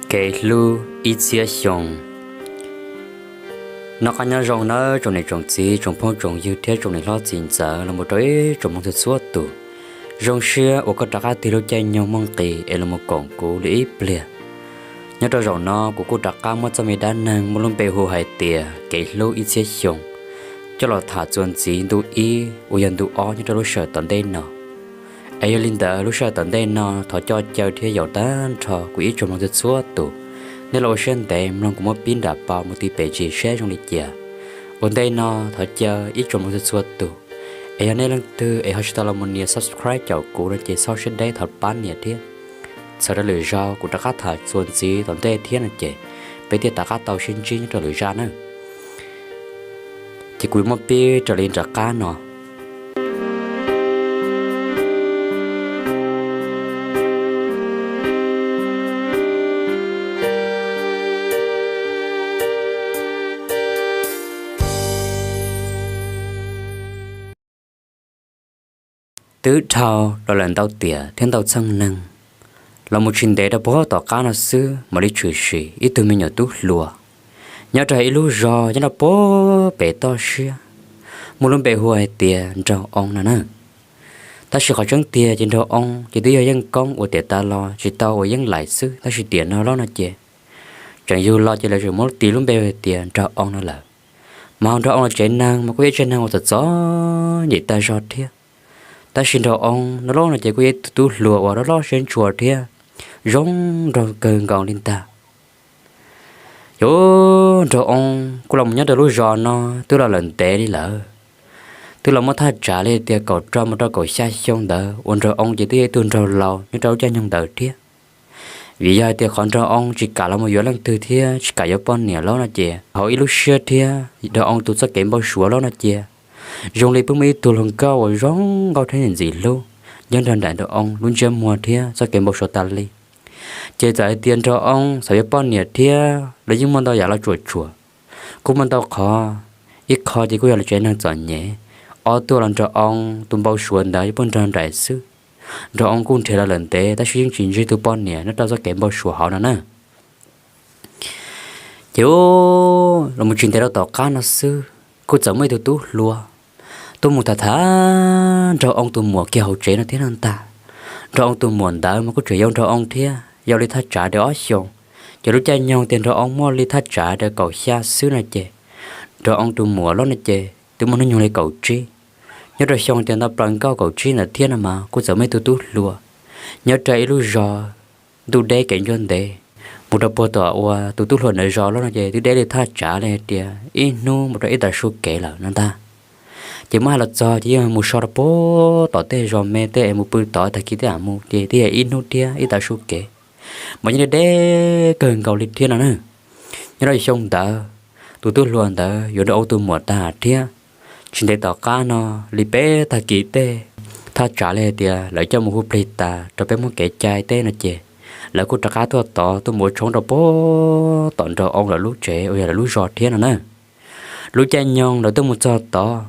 Kev hlub ib txhiab xyoo. Noj qab nyob zoo nawb tsoom niam tsoom txiv, tsoom phooj tsoom ywg thiab tsoom niam hlob txiv ntxawm los mus rau ib tsoom mloog txhua txhua tus. Zoo siab uas koj rov qab tig lub caij nyoog muaj nqis es los mus koom kuv li ib pliag. Nyob rau zaum no kuv kuj rov qab muab txoj me dab neeg muaj lub npe hu hais tias kev hlub ib txhiab xyoo coj los tham txuas ntxiv ntu ib uas yog ntu ob nyob rau lub sij hawm tom ntej no. Es yog li ntawd lub sij hawm tom ntej no thov coj caw thiab yaum tag nrho kuv ib tsoom mloog txhua txhua tus, nej los ua siab ntev mloog kuv muab pib nram pa mus ti pem tsis saib zoo li cas. Ua ntej no thov caw ib tsoom mloog txhua txhua tus, es yog nej leej twg es ho tsis tau los mus nias subscribe caum kuv no ces txhob siab deb thov pab nias thiab. Txhawm rau lwm zaus kuv rov qab tham txuas ntxiv tom ntej thiab no ces peb thiaj rov qab tau sib ntsib nyob rau lwm zaj nawb. Ces kuv muab pib raws li nram qab no. Twb dhau los lawm ntau tiam thiab ntau txheej neeg, los mus tsis ntev rau puag tom qab no xwb mam li tshwm sim ib tug me nyuam tub hluas nyob rau ib lub zos nyob rau puag pem toj siab, muaj lub npe hu hais tias Nraug Oo no na. Tab sis qhov tseeb tiag ces Nraug Oo ces twb yog yeej koob uas tiam tas los tsis tau uas yeej laim xwb, tab sis tiam no los no ces tseem yug los ces lawv tseem muab tis lub npe hais tias Nraug Oo no lawm. Mas hauv Nraug Oo los tsev neeg mas kuj yog ib tsev neeg uas txom txom nyem tag zog thiab. Tab sis Nraug Oo no los no ces kuj yog ib tug tub hluas uas loj loj siab ntshua thiab zoo nraug kawg nkaus li ntag. Ces Nraug Oo kuj los mus nyob rau lub zos no twb los lawm ntev li lawm, twb los muaj thaj tsam li tias kaum rau mus rau kaum xya xyoo ntawd uas Nraug Oo ces twb yog ib tug nraug laus nyob rau lub caij nyoog ntawd thiab. Vim yog hais tias qhov Nraug Oo tsis kam los mus yuav leej twg thiab tsis kam yuav poj niam los no ces hauv ib lub siab thiab Nraug Oo tus txoj kev npau suav los no ces zoo li pheej muaj ib tug hluas nkauj uas zoo nkauj thiab ntxim hlub nyob nrog nraim Nraug Oo lub ntsiab muag thiab txoj kev npau suav tas li. Ces txawm hais tias Nraug Oo xav yuav poj niam thiab los yeej muaj ntau yam los tsuam tsuam, kuj muaj ntau qhov. Ib qho ces kuj yog lawv tsev neeg txom nyem, ob tuaj los Nraug Oo tus npau suav ntawd yeej pheej nrog nraim xwb. Nraug Oo kuj nrhiav los lawm ntev tab sis yeej tsis ntsib tus poj niam nyob rau txoj kev npau suav hauv no na. Ces los mus tsis ntev rau tom qab no xwb kuj txawm muaj ib tug tub hluas tuaj mus tham tham Nraug Oo tus muam kiag hauv tsev no thiab no ntag. Nraug Oo tus muam ntawd mas kuj tseem yau Nraug Oo thiab, yau li thaj tsam li ob xyoos. Ces lub caij nyoog tias Nraug Oo muaj li thaj tsam li kaum xya xwb no ces Nraug Oo tus muam los no ces twb muaj hnub nyoog li kaum tsib. Nyob rau xyoo tias ntau plaws nkauj kaum tsib ntawd thiab no mas kuj txawm muaj ib tug tub hluas nyob rau ib lub zos ntuj deb kev ntsuab ntev. Mus rau puag tom uas tus tub hluas ntawd zos los no ces twb deb li thaj tsam li hais tias ib hnub mus rau ib tag su kev lawm no ntag. Ces muab hais los txog ces yeej mus so rau puag tom tej zos me tej es mus pw tod tag kis tej mus ces twb yog ib hnub thiab ib tag su kev, mas yeej deb kawg nkaus li thiab no na. Nyob rau xyoo ntawd tus tub hluas ntawd yuav Nraug Oo tus muam tag thiab. Tsis ntev tom qab no li peb tag kis tej, thaj tsam li hais tias lawv coj mus hu plig tas rau peb Hmoob kev cai teb no ces lawv kuj rov qab tuaj tod tuaj mus ua tshoob rau puag tom Nraug Oo lawv lub tsev uas yog lawv lub zos thiab no na. Lub caij nyoog lawv tuaj mus txog tod,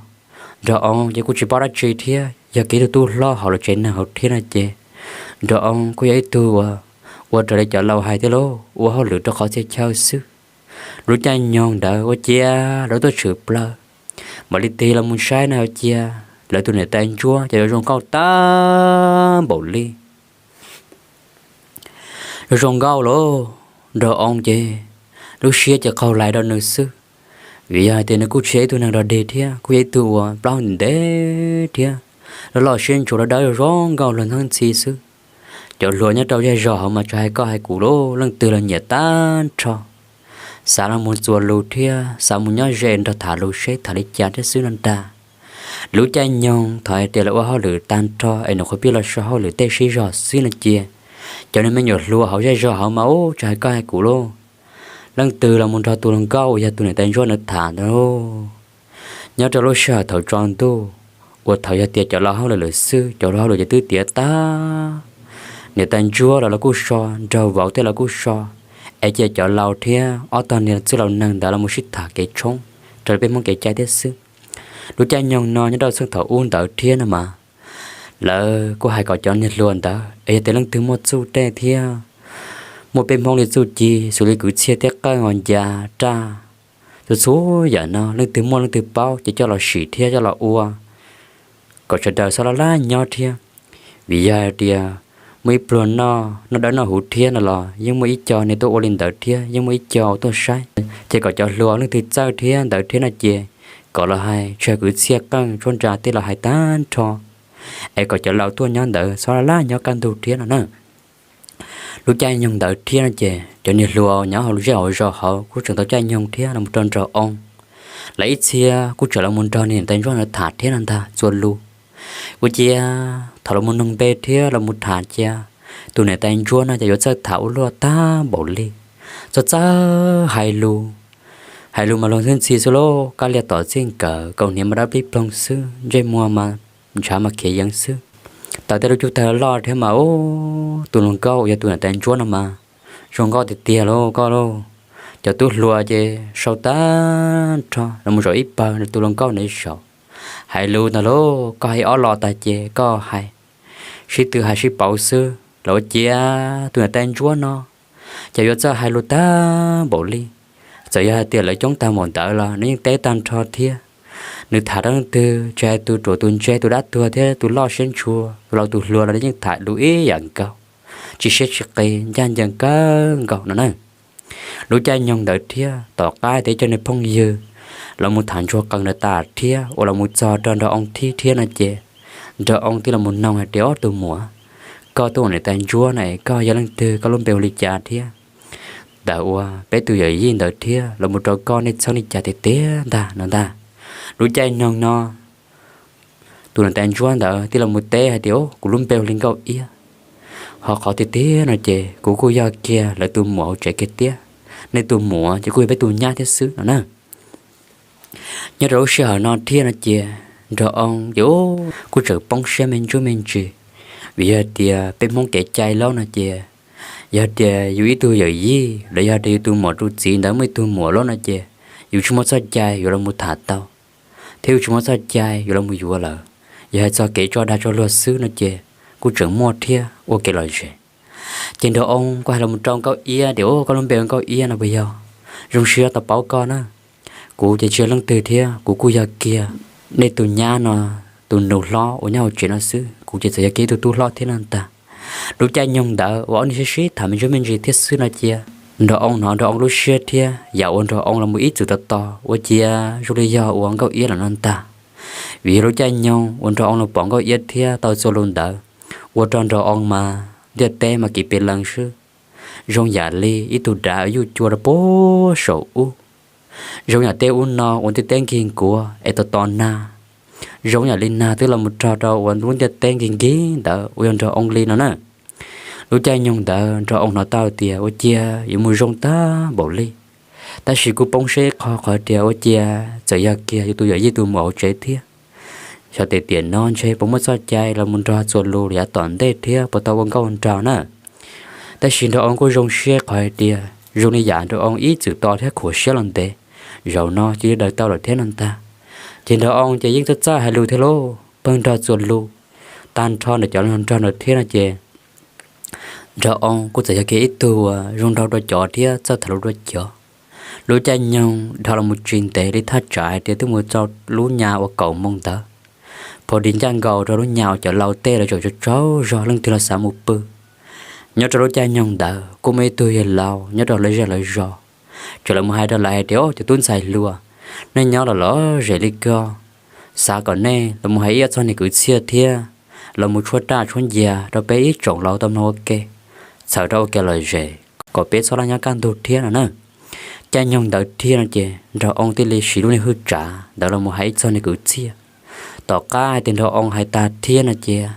Nraug Oo ces kuj tsis paub dab tsi thiab, yog kiag ib tug tub hlob hauv lawv tsev neeg hauv thiab no ces Nraug Oo kuj yog ib tug uas ua raws li cov laus hais thiab lauj, ua hauj lwm rau qhov txhia chaw xwb. Lub caij nyoog ntawd ua ciav lawv tuaj tshwm plaws, mam li tig los mus saib na ua ciav lawv tus niam tais ntsuab ces yuav zoo nkauj tag npaum li zoo nkauj lauj. Nraug Oo ces lub siab ces qaug lais rau nws xwb, vim yog hais tias nws kuj tsis yog ib tug neeg dog dig thiab, kuj yog ib tug uas plaub hau ntev thiab, loj loj siab ntshua, dawb dawb zoo nkauj luag ntxhi xwb. Cov hluas nyob rau zej zos hauv mas tsis hais koj hais kuv lauj, leej twg los nyiam tag nrho, xav los mus txuas lus thiab xav mus nyob ze nrog tham lus seb tham li cas thiab xwb no ntag. Lub caij nyoog thaum hais tias lawv ua hauj lwm tag nrho es nws qhuav pib los so hauj lwm tej sib zog xwb no cia, cov niag me nyuam hluas hauv zej zog hauv mas ub tsis hais koj hais kuv lauj, leej twg los mus nrog tus hluas nkauj uas yog tus niam tais ntsuab ntawd tham ntag lauj. Nyob rau lub sij hawm thaum tsaus ntuj uas thaum yog tias cov laus hauj lwm lawm xwb, cov laus hauj lwm ces twb tiav tag, niam tais ntsuab los los kuj so, nraug vauv tej los kuj so, es cia cov laus thiab ob tog niag txwj laus neeg ntawd los mus sib tham kev tshoob raws li peb Hmoob kev cai thiab xwb. Lub caij nyoog no nyob rau txheej thaum ub ntawd thiab no mas, lawv kuj hais kom cov niag hluas ntawd es yog tias leej twg muaj txuj tej thiab muaj peb Hmoob li txuj ci xws li kwv txhiaj thiab qeej os, ncav raj, txhua txhua yam no leej twg muaj leej twg paub ces coj los sim thiab coj los ua kom sawv daws xob laj laj nyob thiab. Vim yog hais tias muaj ib pluag noj noj dawb noj huv thiab no los yeej muaj ib co niag tuaj ua li ntawd thiab yeej muaj ib co tuaj saib. Ces kom cov hluas leej twg txawj thiab ntawd thiab no ces kom los hais, tsis hais kwv txhiaj qeej tshuab nra tej los hais tag nrho, es kom cov laus tuaj nyob ntawd xob laj laj nyob kaj ntug thiab no na. Lub caij nyoog ntawd thiab no ces cov niag hluas nyob hauv lub zej hauv zos hauv kuj tseem tau caij nyoog thiab los mus rau nraug oo. Lawv ib txhia kuj tseem los mus nrog niam tais ntsuab ntawd tham thiab no ntag txuas lus. Ua ciav thaum los mus noog npe thiab los mus tham cia, tus niam tais ntsuab no ces yuav txawj tham ua luaj tag npaum li, txawj txawj hais lus. Hais lus mas luag ntxhi ntxhi xwb lauj, kab lias tom txij nkawm, kaus hniav mas dawb plig ploog xwb, ntsej muag mas ntshav mas khiav yeev xwb. Tau tej lub cub tawg loj thiab mas ub, tus hluas nkauj uas yog tus niam tais ntsuab no mas zoo nkauj tiag tiag lauj koj lauj. Cov tub hluas ces sau tag nrho los mus zaum ib pawg, tus hluas nkauj nws zaum. Hais lus ntag lauj, koj hais ob los tag ces koj hais, sib tw hais sib pauv xwb los ua ciav tus niam tais ntsuab no ces yuav txawj hais lus tag npaum li. Txawm yog hais tias lawv coob tag npaum ntawd los nws yeej teb tag nrho thiab. Nws tham rau leej twg tsis hais tus ruam tus ntse, tus dab tuag thiab tus loj siab ntshua, tus laus tus hluas los nws yeej tham lus ib yam nkaus, tsis siab tsis qis, ncaj ncees kawg nkaus no na. Lub caij nyoog ntawd thiab tom qab tias cov niag phooj ywg los mus tham ntsuag qees ntawd tas thiab uas los mus txog rau nraug oo thiab no ces nraug oo thiaj los mus noog hais tias, Ob, tus muam, koj tuaj ua niam tais ntsuab na es koj yog leej twg, koj lub npe hu li cas thiab? Ntawm uas peb tus yawm yij ntawd thiab los mus rau koj nej txheeb li cas tiag tiag ntag no ntag. Lub caij nyoog no tus niam tais ntsuab ntawd thiaj los mus teb hais tias, Kuv lub npe hu li Nkauj Iab. Ho qhov tiag tiag no ces kuv kuj yog kiag lawv tus muam hauv tsev kiag thiab. Nej tus muam ces kuj yog peb tus nyab thiab xwb no na. Nyob rau lub sij hawm no thiab no ces nraug oo ces kuj tseem poob siab me ntsuj me ntsis, vim yog tias peb Hmoob kev cai lawm no ces yog tias yus ib tug yawm yij los yog tias yus tus muam tus txiv ntawd muaj ib tug muam lawm no ces yus tsis muaj txoj cai yuav los mus tham tau, thiab yus tsis muaj txoj cai yuav los mus yuav lawm. Yog hais txog kev tso dag tso luag xwb no ces kuj tseem muaj thiab ua kev lom zem. Ces nraug oo kuj hais los mus rau Nkauj Iab tias, Koj lub npe ua Nkauj Iab no puas yog? Zoo siab tau paub koj na. Kuv ces tsis yog leej twg thiab, kuv kuj yog kiag nej tus nyab no tus nus hlob uas nyob hauv tsev no xwb, kuv ces txawm yog kiag ib tug tub hlob thiab no ntag. Lub caij nyoog ntawd uas ob niag sib sib tham me ntsuj me ntsis thiab xwb no cia, nraug oo hnov nraug oo lub siab thiab yam uas nraug oo los mus ib txwm tos tos ua ciav zoo li yog uas Nkauj Iab los no ntag. Vim yog lub caij nyoog uas nraug oo los pom Nkauj Iab thiab tau txuas lus ntawd, ua rau nraug oo mas ntiaj teb mas kiv pes lees xwb, zoo yam li ib tug dav yuj cua rau puag saum ub, zoo yam tej ub no uas ntiaj teb nkig nkuav es tos tos nag, zoo yam li nag twb los mus rog rau uas lub ntiaj teb nkig nkig ntawd uas yog nraug oo li no na. Lub caij nyoog ntawd nraug oo hnov tau tias ua ciav yuav mus zoo tag npaum li, tab sis kuj poob siab ib qho qhov tias ua ciav txawm yog kiag yus tus yawm yij tus muam hauv tsev thiab, xyov tias tiam no ntshe puas muaj txoj cai los mus nrog txuas lus yav tom ntej thiab puas tau ua nkauj nraug na. Tab sis nraug oo kuj zoo siab qhov hais tias zoo li yam nraug oo ib txwm tos thiab khuam siab los ntev, zaum no cia li daws tau lawm thiab no ntag. Ces nraug oo ces yeej txawj txawj hais lus thiab lauj, pheej nrog txuas lus, tag nrho ntawm cov nrog nraug thiab no ces nraug oo kuj txawm yog kiag ib tug uas zoo nraug dua cov thiab txawj tham lus dua cov. Lub caij nyoog dhau los mus tsis ntev li thaj tsam hais tias twb mus txog lub nyas uas kaum moos ntawd, pom dis ncaj nkaus rau lub nyas uas cov laus tej lawv tseem tsaug tsaug zog leej twg los xav mus pw. Nyob rau lub caij nyoog ntawd kuj muaj ib tug yawg laus nyob rau lawv zej lawv zos, txawm los mus hais rau lawv hais tias, Cov tub ntxhais hluas, nej nyob los los zem li ko, xav kom nej los mus hais ib txog niag kwv txhiaj thiab los mus tshuab raj tshuab ncias rau peb ib tsoom laus tau mloog ua ke, txhawm rau ua kev lom zem kom peb txhob laj nyob kaj ntug thiab no na. Caij nyoog ntawd thiab no ces nraug oo thiaj li siv lub niag hwj tsav ntawd los mus hais ib txog niag kwv txhiaj. Tom qab hais tias nraug oo hais tag thiab no ces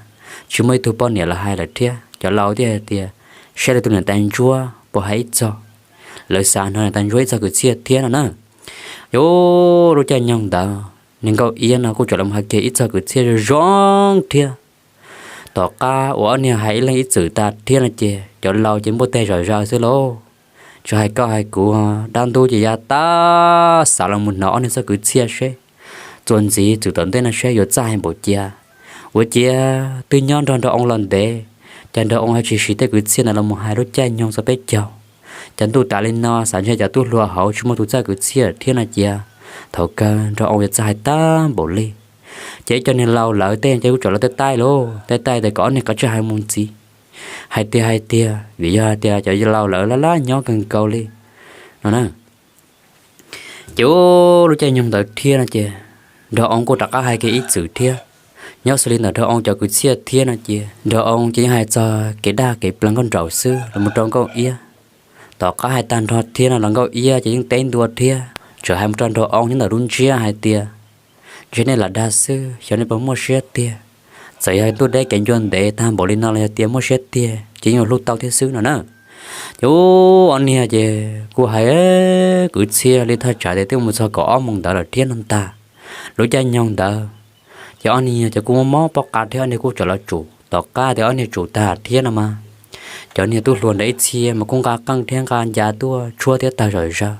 tsis muaj ib tug poj niam los hais lawm thiab, cov laus thiaj hais tias, Saib li tus niam tais ntsuab puas hais ib txog, lawv xav hnov niam tais ntsuab ib txog kwv txhiaj thiab no na. Yus lub caij nyoog ntawd niag Nkauj Iab no kuj txawm los hais kiag ib txog kwv txhiaj zoo zoo thiab. Tom qab uas ob niag hais ib leeg ib txwm tas thiab no ces cov laus ces npuaj teg zom zaws xwb lauj. Tsuas hais koj hais kuv, dab ntub ces ya tab xav los mus hnov ob niag txog kwv txhiaj seb, txuas ntxiv txwm tom ntej no seb yuav txawj hais npaum cas. Ua ciav twb nyob nrog nraug oo los ntev, Ces Nraug Oo ho tsis siv tej kwv txhiaj ntawd los mus hais lub caij nyoog txog peb caug. Ces ntuj tas li no xav ntshe cov tub hluas hauv tsis muaj tus txawj kwv txhiaj thiab no cia, thaum kawg Nraug Oo yuav txawj hais tag npaum li. Ces ib co niag laus lawv tej ces kuj txawm los taij taij lauj, taij taij tias kom ob niag kav tsij hais mus ntxiv, hais tiag hais tiag vim yog hais tias cov laus lawv laj laj nyob kawg nkaus li no na. Ces lub caij nyoog ntawd thiab no ces Nraug Oo kuj rov qab hais kiag ib txwm thiab. Nyob xws li ntawm Nraug Oo cov kwv txhiaj thiab no ces Nraug Oo ces yeej hais txog kev dag kev pleev nkauj nraug xwb los mus rau Nkauj Iab. Tom qab hais tag nrho thiab no los Nkauj Iab ces yeej teb ntua thiab txawm hais mus rau Nraug Oo nyob ntawm lub ntsiab hais tias, ntshe nej lam dag xwb, xyov nej puas muaj siab tiag. Txawm yog ntuj deb kev ncua ntev tag npaum li no los yog tias muaj siab tiag ces yeej yuav hlub tau thiab xwb no na. Ces ob niag ces kuj hais kwv txhiaj li thaj tsam tias twb mus txog kaum ob moos ntawd lawm thiab no ntag. Lub caij nyoog ntawd ces ob niag ces kuj mob mob pob qa thiab ob niag kuj txawm los tsum. Tom qab tias ob niag tsum tag thiab no mas cov niag tub hluas ntawd ib txhia mas kuj nqa qeej thiab nqa ncas tuaj tshuab thiab tawg zom zaws,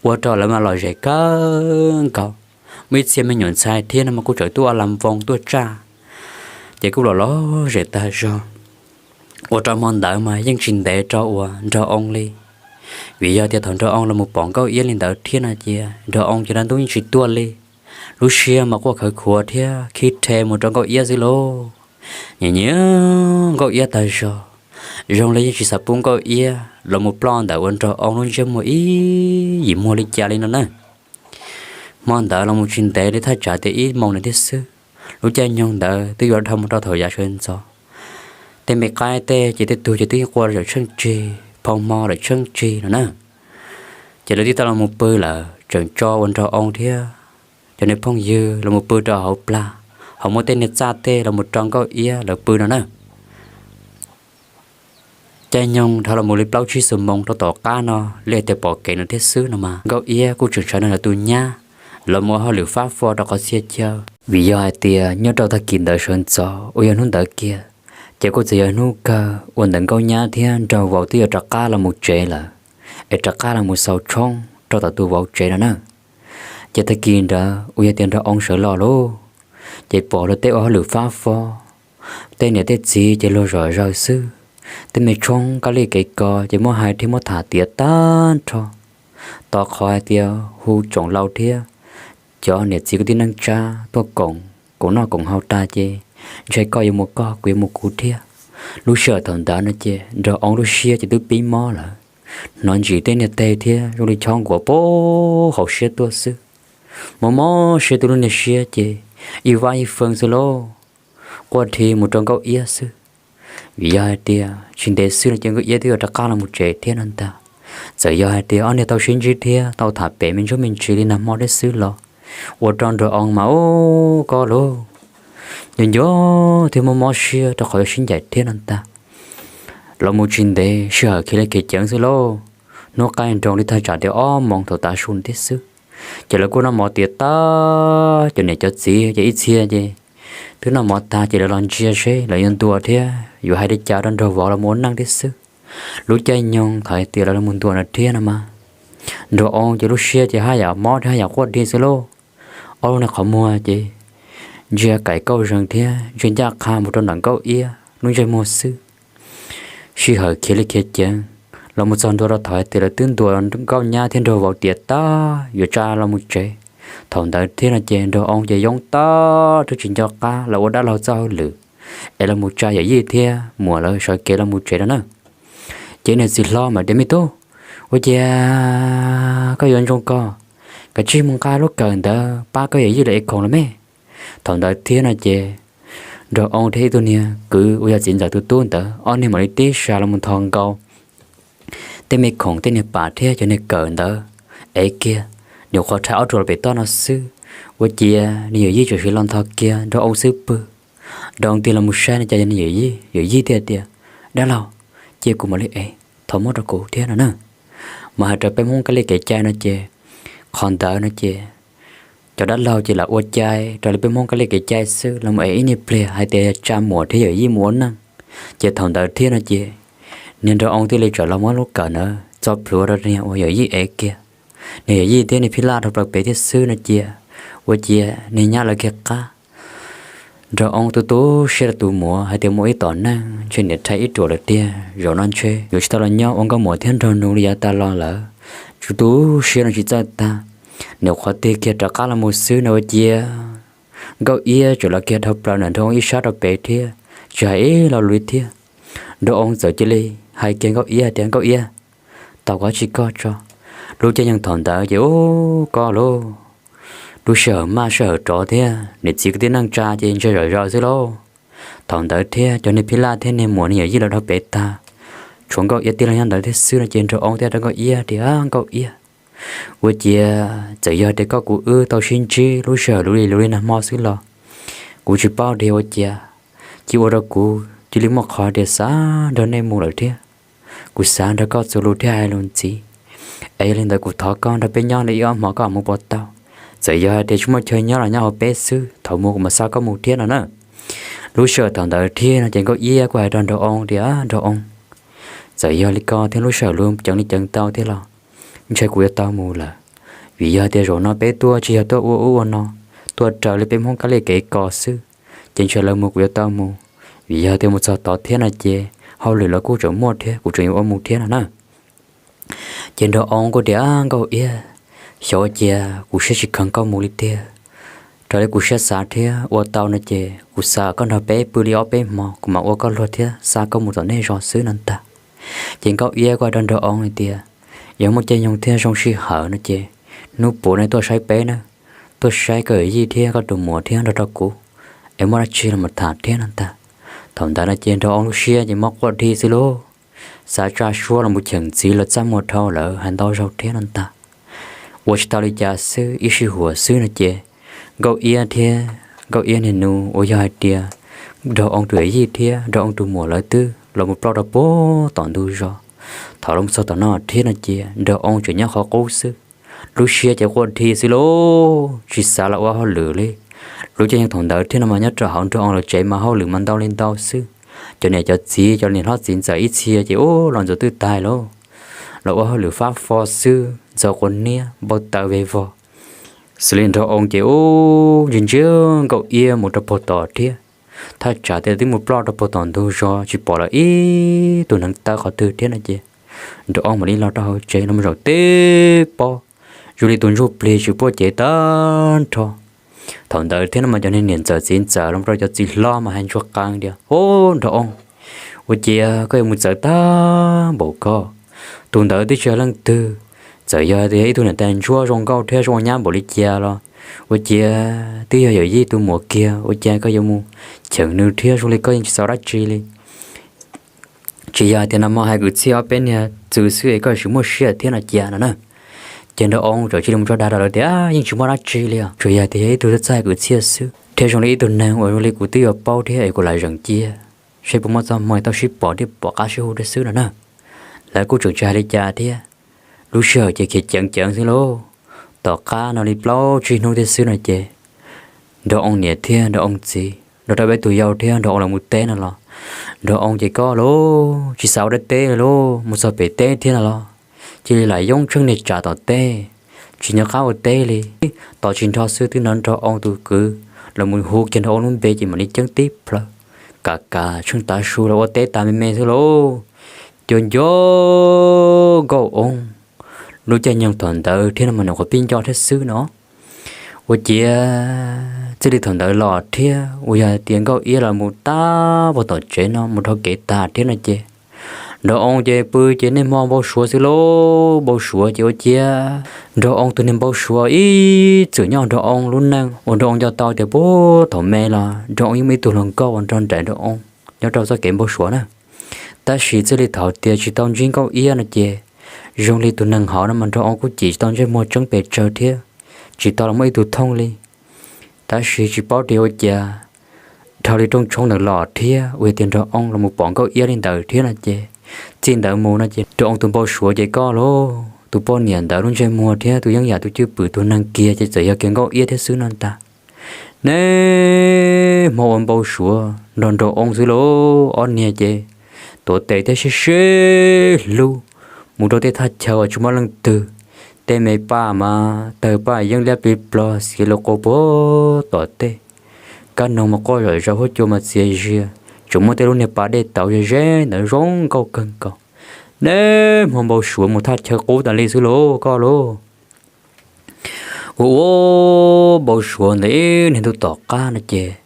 ua rau lawv mas lom zem kawg nkaus. Muaj ib txhia me nyuam ntxhais thiab no mas kuj txawm tuaj ua las voos tuaj tsaj, ces kuj los lom zem tag zog. Ua rau hmo ntawd mas yeej tsis ntev rau uas Nraug Oo li, vim yog tias thaum Nraug Oo los mus pom Nkauj Iab li ntawd thiab no cia Nraug Oo ces dab ntub yeej tsis tuaj li. Lub siab mas quaj khawv khuav thiab khib rhe mus rau Nkauj Iab xwb lauj. Nyiam nyiam Nkauj Iab tag zog, zoo li yeej tsis xav pub Nkauj Iab los mus ploj ntawm uas Nraug Oo lub ntsiab muag ib yim muag li cas li no na. Hmo ntawd los mus tsis ntev li thaj tsam tias ib moos ntawd thiab xwb, lub caij nyoog ntawd twb yuav dhau mus rau thaum yav sawv ntxov. Tej me qaib tej ces tej tug ces twb yeej qua lawm tsheej tsig, phau hmo lawm tsheej tsig no na. Ces lawv twb tau los mus pw lawm, tseem tso uas Nraug Oo thiab cov niag phooj ywg los mus pw rau hauv plag, ho muab tej niag txaj tej los mus rau Nkauj Iab lawv pw no na. Caij nyoog dhau los mus li plaub tsib xuab moos rau tom qab no, li hais tias pom kev no thiab xwb no mas Nkauj Iab kuj tseem sawv nrog lawv tus nyab los mus ua hauj lwm fab fo rau qhov txhia chaw. Vim yog hais tias nyob rau tag kis ntawd sawv ntxov uas yog hnub ntawd kiag, ces kuj txawm yog hnub kawg uas ntawm Nkauj Nyab thiab Nraug Vauv twb yuav rov qab los mus tsev lawm, es rov qab los mus xaus tshoob rau tom tus vauv tsev no na. Ces tag kis ntawd uas yog tias Nraug Oo sawv los lauj, ces pom luag tej ua hauj lwm fab fo, tej niam tej txiv ces luag zom zaws xwb. Tej me tshoob kab li kev kos ces muab hais thiab muab tham tiav tag nrho, tos qhov hais tias hu tsoom laus thiab cov niam txiv kwv tij neej tsa tuaj koom, koom noj koom haus tag ces ntshe koj yuav mus koj, kuv yuav mus kuv thiab. Lub sij hawm thaum ntawd no ces Nraug Oo lub siab ces twb pib mob lawm, hnov ntsis tej niag teg thiab zoo li chob nkuav pab hauv siab tuaj xwb. Mob mob siab, twb lub niag siab ces ib vab ib feeb xwb lauj, quaj dhi mus rau Nkauj Iab xwb. Vim yog hais tias tsis ntev xwb no ces Nkauj Iab twb yuav rov qab los mus tsev thiab no ntag. Txawm yog hais tias ob niag tau sib ntsib thiab tau tham pem me ntsuj me ntsis li nag hmo thiab xwb los ua rau Nraug Oo mas ub koj lauj, nco nco thiab mob mob siab rau qhov yuav sib ncaim thiab no ntag. Los mus tsis ntev sij hawm khiav li khiav ceev xwb lauj, hnub qaij nroos li thaj tsam tias ob moos thaum tav su thiab xwb, ces lawv kuj noj mov tiav tag, cov niam cov txiv ces ib txhia ces twb noj mov tag ces lawv los ntsia seb lawv yuav ntuas thiab yuav hais li cas rau Nraug Vauv los mus ua neej thiab xwb. Lub caij nyoog thaum hais tias lawv los mus ntuas no thiab no mas Nraug Oo ces lub siab ces haj yam mob thiab haj yam quaj dhi xwb lauj. Ob lub niag qhov muag ces ntsia kaim kauj zeeg thiab ntsia ncaj qha mus rau ntawm Nkauj Iab lub ntsej muag xwb. Sij hawm khiav li khiav ceev los mus txog ntua rau thaum hais tias lawv twb ntuas Nkauj Nyab thiab Nraug Vauv tiav tag yuav tsa los mus tsev. Thaum ntawd thiab no ces Nraug Oo ces yoob tag twb tsis nco qab lawv ua dab laug txoj hauj lwm es los mus tsa yawm yij thiab muam lawv sawv kev los mus tsev no na. Ces niag txiv hlob mas tias, me tub, ua cas koj yuav ntsoog koj, kav tsij mus nqa lub kawm ntawd pab koj yawm yij lawv ev khoom los me. Thaum ntawd thiab no ces Nraug Oo thiab ib tug niag kwv uas yog txiv ntxawm tus tub ntawd ob niag mam li tib sas los mus nthos nkaus tej me khoom tej niag pam thiab cov niag kawm ntawd ev kiag, nyuam qhuav rhais ob ruam los pem toj no xwb, ua ciav niag yawm yij txawm siv los nthos kiag Nraug Oo xub pwg. Nraug Oo tig los mus saib no ces yog niag yawm yij, yawm yij thiaj tias, dab laug, cia kuv mam li ev, thov muab rau kuv thiab no na. Mas hais raws peb Hmoob kab li kev cai no ces qhov ntawd no ces cov dab laug ces lam ua cai raws li peb Hmoob kab li kev cai xwb los mus ev ib niag pliag hais tias yog tsa muam thiab yawm yij mus ua neej. Ces thaum ntawd thiab no ces niag Nraug Oo thiaj li txawm los muab lub kawm ntawd txo plhuav rau niag uas yawm yij ev kiag. Niag yawm yij thiab niag phij laj rau plaws pem thiab xwb no cia, ua ciav niag nyab lawv kiag qab Nraug Oo tu tu siab rau tus muam hais tias muaj ib tom neeg ntshe niam rhais ib ruam lawm tiag, zaum no ntshe yuav tsis tau los nyob ua nkauj muam thiab nraug nus li yav tas los lawm. Tsuas tu siab no tsis txawj tag, nyuam qhuav tig kiag rov qab los mus xwb no ua ciav Nkauj Iab tseem los kiag dhau plaws ntawm Nraug Oo ib sab rau pem thiab, tsis hais ib lo lus li thiab. Nraug Oo txawm cia li hais kiag Nkauj Iab tias, Nkauj Iab, tau koj tsis koj tso. Lub caij nyoog thaum ntawd ces ub koj lauj, lub sij hawm maj sij hawm rov thiab niam txiv kwv tij neej tsa ces ntshe zom zaws xwb lauj. Thaum ntawd thiab cov niag phij laj thiab niag muam niag yawm yij los dhau pem tag, tshuav Nkauj Iab tib leeg nyob ntawd thiab xwb no ces Nraug Oo thiaj rau Nkauj Iab tias, Nkauj Iab, ua ciav txawm yog tias koj kuv wb tau sib ntsib lub sij hawm luv li luv li nag hmo xwb los kuv tsis paub tias ua ciav cia ua rau kuv cia li muaj qhov tias xav nrog nej mus lawm thiab. Kuv xav nrog koj txuas lus thiab hais lus ntxiv, es yog li ntawd kuv thov koj nrog peb nyob li ib ob hmo koj mam mus puas tau. Txawm yog hais tias tsis muaj chaw nyob los nyob hauv peb xwb, thaum mus kuv mam xa koj mus thiab no na. Lub sij hawm thaum ntawd thiab no ces Nkauj Iab kuj hais rau Nraug Oo tias, Nraug Oo, txawm yog li ko thiab lub sij hawm luv ceev li ceev tau thiab los ntshe kuv yuav tau mus lawm, vim yog tias zaum no peb tuaj tsis yog tuaj ua ub ua no, tuaj raws li peb Hmoob kab li kev kos xwb, ces ntshe lawv mus kuv yuav tau mus, vim yog tias mus txog tod thiab no ces hauj lwm los kuj tseem muaj thiab kuv tseem yuav ua mus thiab no na. Ces Nraug Oo kuj tias, Nkauj Iab, xyov ua ciav kuv siab tsis kheev koj mus li tiag. Raws li kuv siab xav thiab ua tau no ces kuv xav koj nrog peb pw li ob peb hmo kuv mam ua koj luag thiab xa koj mus tom nej zos xwb no ntag. Ces Nkauj Iab kuj hais rau Nraug Oo hais tias, Yog muaj caij nyoog thiab zoo sij hawm no ces hnub puav no tuaj saib peb na, tuaj saib koj yawm yij thiab koj tus muam thiab nrog rau kuv, es muaj dab tsi los mus tham thiab no ntag. Thaum ntawd no ces Nraug Oo lub siab ces mob quaj dhi xwb lauj. Xav tsa suab los mus cheem ntxiv los txaj muag dhau lawm hais ntau zaug thiab no ntag. Ua tsis tau li cas xwb, ib sij huam xwb no ces Nkauj Iab thiab Nkauj Iab niag nus uas yog hais tias Nraug Oo tus yawm yij thiab Nraug Oo tus muam lawv twb los mus ploj rau puag tom ntug zos. Thaum los txog tom no thiab no ces Nraug Oo tseem nyob qhov qub xwb, lub siab ces quaj dhi xwb lauj, tsis xav los ua hauj lwm li. Lub caij nyoog thaum ntawd thiab no mas nyob rau hauv Nraug Oo lawv tsev mas hauj lwm mas ntau li ntau xwb. Cov niam cov txiv, cov niam hlob txiv ntxawm ib txhia ces ub los ntxuav twj taig lauj, los ua hauj lwm fab fo xwb, ntxuav quav niab npau taws veg vog. Xws li Nraug Oo ces ub ntsia ntsia Nkauj Iab mus rau puag tom thiab, thaj tsam tias twb mus ploj rau puag tom ntug zos tsis pom lawv ib tug neev taw qhov twg thiab no ces Nraug Oo mam li los rau hauv tsev los zaum teb pob zoo li tus ntsuj plig tsis puab cev tag nrho. Thaum ntawd thiab no mas cov niag niam ntxawm txiv ntxawm los rau cov txiv hlob mas hais ntsuag qees tias, Ub Nraug Oo, ua ciav koj yuav mus txawv tag npaum ko? Tus ntawd twb tsis yog leej twg, txawm yog tias yog ib tug niam tais ntsuab zoo nkauj thiab zoo ua nyab npaum li cas los ua ciav twb yog yawm yij tus muam kiag, ua cas koj yuav mus cheem nws thiab zoo li koj yeej tsis xav dab tsi li. Tsis yog hais tias nag hmo hais kwv txhiaj ob peb niag txwm xwb es koj tsis muaj siab thiab no cia no na. Ces Nraug Oo txawm cia li mus tso dag rau lawv tias yeej tsis muaj dab tsi li os, tsuas yog tias yog ib tug txawj hais kwv txhiaj xwb thiab zoo li ib tug neeg uas zoo li kuv twb yuav paub thiab es kuv lam zeem cia seb puas muaj txoj hmoo tau sib pom thiab pom qab sib hu thiab xwb no na. Lawv kuj tseem tsis hais li cas thiab, lub sij hawm ces khiav ceev ceev xwb lauj. Tom qab no li plaub tsib hnub thiab xwb no ces Nraug Oo niam thiab Nraug Oo txiv nrog rau peb tus yau thiab Nraug Oo los mus teb no los, Nraug Oo ces koj lauj tsis xav ua dab teb li lauj, mus txog pem teb thiab no los cia li lam yoob tsheej niag tsam tom teb, tsis nco qab ua teb li. Tos tsis nrho xwb twb hnov Nraug Oo tus kwv los mus hu kiag Nraug Oo lub npe ces mam li ceeb tib plhaw, kam kam tsheej tav su los ua teb tas me me xwb lauj. Cua nco Nkauj Oo, lub caij nyoog thaum ntawd thiab no mas nyuam qhuav pib nco thiab xwb no. Ua ciav txij li thaum ntawd los thiab uas yog hais tias Nkauj Iab los mus tab puag tom tsev no mus dhau kev tag thiab no ces Nraug Oo ces pw ces niaj hmo npau suav xwb lauj. Npau suav ces ua ciav Nraug Oo tus niag npau suav ib txwm nyob Nraug Oo lub neej uas Nraug Oo nco tau tias puag thaum me los Nraug Oo yeej muaj ib tug hluas nkauj uas nrog nraim Nraug Oo nyob rau txoj kev npau suav na. Tab sis txij li thaum tias tsis tau ntsib Nkauj Iab no ces zoo li tus neeg hauv no mas Nraug Oo kuj cim tsis tau ntsej muag tseeb pes tsawg thiab, tsis tau los muaj ib tug thooj li. Tab sis tsis paub tias ua cas dhau li rooj tshoob ntawd los thiab uas yog tias Nraug Oo los mus pom Nkauj Iab li ntawd thiab no ces txij ntawd mus no ces Nraug Oo tus npau suav ces koj lauj, tus poj niam ntawd lub ntsej muag thiab tus yeeb yam tus cwj pwm tus neeg kiag ces txawm yog kiag Nkauj Iab thiab xwb no ntag. Niaj hmo ua npau suav nrog Nraug Oo xwb lauj. Ob niag ces tuav tes thiab sib sib hlub mus rau tej thaj chaw uas tsis muaj leej twg, tej me paj mas tawg paj yeeb liab plig ploog xiav lus qus puag tom tej, Kab noog mas quaj zom zaws, huab cua mas txias zias, tseem muaj tej lub niag pas dej tauv ze ze ntawd zoo nkauj kawg nkaus. Neb hmo npau suav mus thaj chaw qub tas li xwb lauj koj lauj. Ua ua npau suav ntawd ib niag ntuj tom qab no ces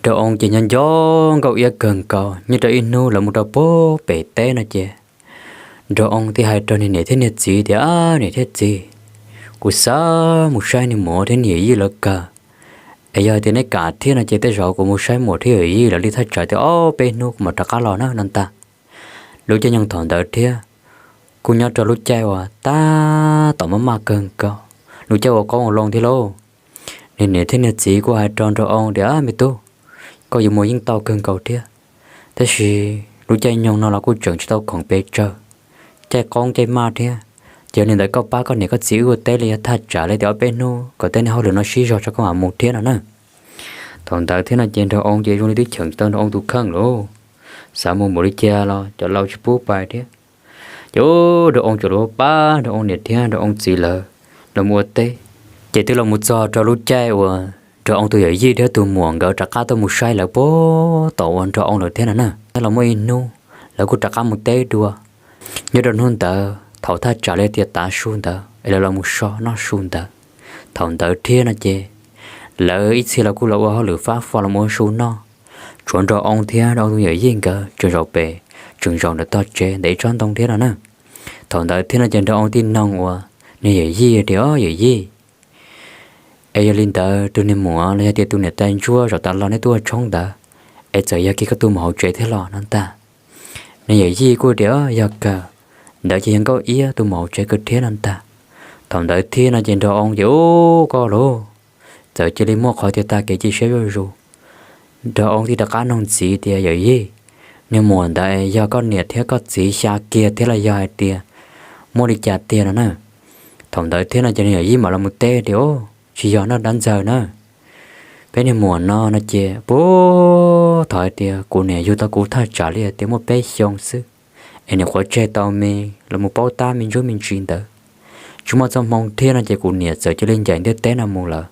nraug oo ces nyob nco nkauj iab kawg nkaus. Nyob rau ib hnub lawv mus rau puag pem teb no ces nraug oo thiaj hais rau niag niam thiab niag txiv tias, Niam thiab txiv, kuv xav mus saib niag muam thiab niag yij lawv kawg. Es yog hais tias neb kam thiab no ces tej zaum kuv mus saib muam thiab yij lawv li thaj tsam tias ob peb hnub kuv mam rov qab los na no ntag. Lub caij nyoog thaum ntawd thiab kuj nyob rau lub caij uas tab tom maj maj kawg nkaus, lub caij uas qoob uas loo thiab lauj. Niag niam thiab niag txiv kuj hais rau nraug oo tias, Me tub, koj yuav mus yeej tau kawg nkaus thiab, tab sis lub caij nyoog no los kuj tseem tsis tau khoom pes tsawg, caij qoob caij maj thiab. Ces yog li ntawd koj pab koj niam koj txiv wb ua teb li, yog thaj tsam li tias ob peb hnub kom tej niag hauj lwm no sib zog tso koj mam mus thiab no na. Thaum ntawd thiab no ces nraug oo ces zoo li twb cheem tsis tau nraug oo tus kheej lauj, xav mus npaum li cas los cov laus tsis pub pais thiab. Ces nraug oo tsuas los pab nraug oo niam thiab nraug oo txiv lawv los mus ua teb. Ces twb los mus txog rau lub caij uas nraug oo tus yawm yij thiab tus muam nkawd rov qab tuaj mus saib lawv puag tom uas nraug oo lawm thiab no na. Los muaj ib hnub lawv kuj rov qab mus teb dua. Nyob rau hnub ntawd thaum thaj tsam li tias tav su ntawd es lawv los mus so noj su ntawd, thaum ntawd thiab no ces lawv ib txhia los kuj los ua hauj lwm fab fo los mus ua su noj. Tshuav nraug oo thiab nraug oo tus yawm yij nkawd tseem zaum pem, tseem zaum ntawm tog tsev ntawm ib tsob ntoo thiab no na. Thaum ntawd thiab no ces nraug oo thiaj noog uas niag yawm yij tias, Yawm yij, es yog li ntawd tus niag muam los yog tias tus niam tais ntsuab zaum tas los neb tuaj ua tshoob ntawd, es txawm yog kiag koj tuaj mus hauv tsev thiab los no ntag? Niag yawm yij kuj tias, Yog kawg, ntawd ces yog nkauj iab tuaj mus hauv tsev kawg thiab no ntag. Thaum ntawd thiab no ces nraug oo ces, Ub, koj lauj, txawm cia li muaj qhov tias tag kev cia siab zuj zus. Nraug oo thiaj rov qab noog ntxiv tias, Yawm yij, niag muam ntawd yog koj niam thiab koj txiv xya kiag thiab los yog hais tias muaj li cas tiag no na? Thaum ntawd thiab no ces niag yawm yij mam los mus teb tias, Tsis yog no dab ntxawg na. Peb niag muam no no ces puag thaum hais tias kuv niam yug tau kuv thaj tsam li hais tias muaj peb xyoo xwb, es niam qhuav tseg tau me los mus paub tab me ntsuj me ntsis ntawd, tsis muaj txoj hmoo thiab no ces kuv niam txawm cia li ncaim ntiaj teb no mus lawm.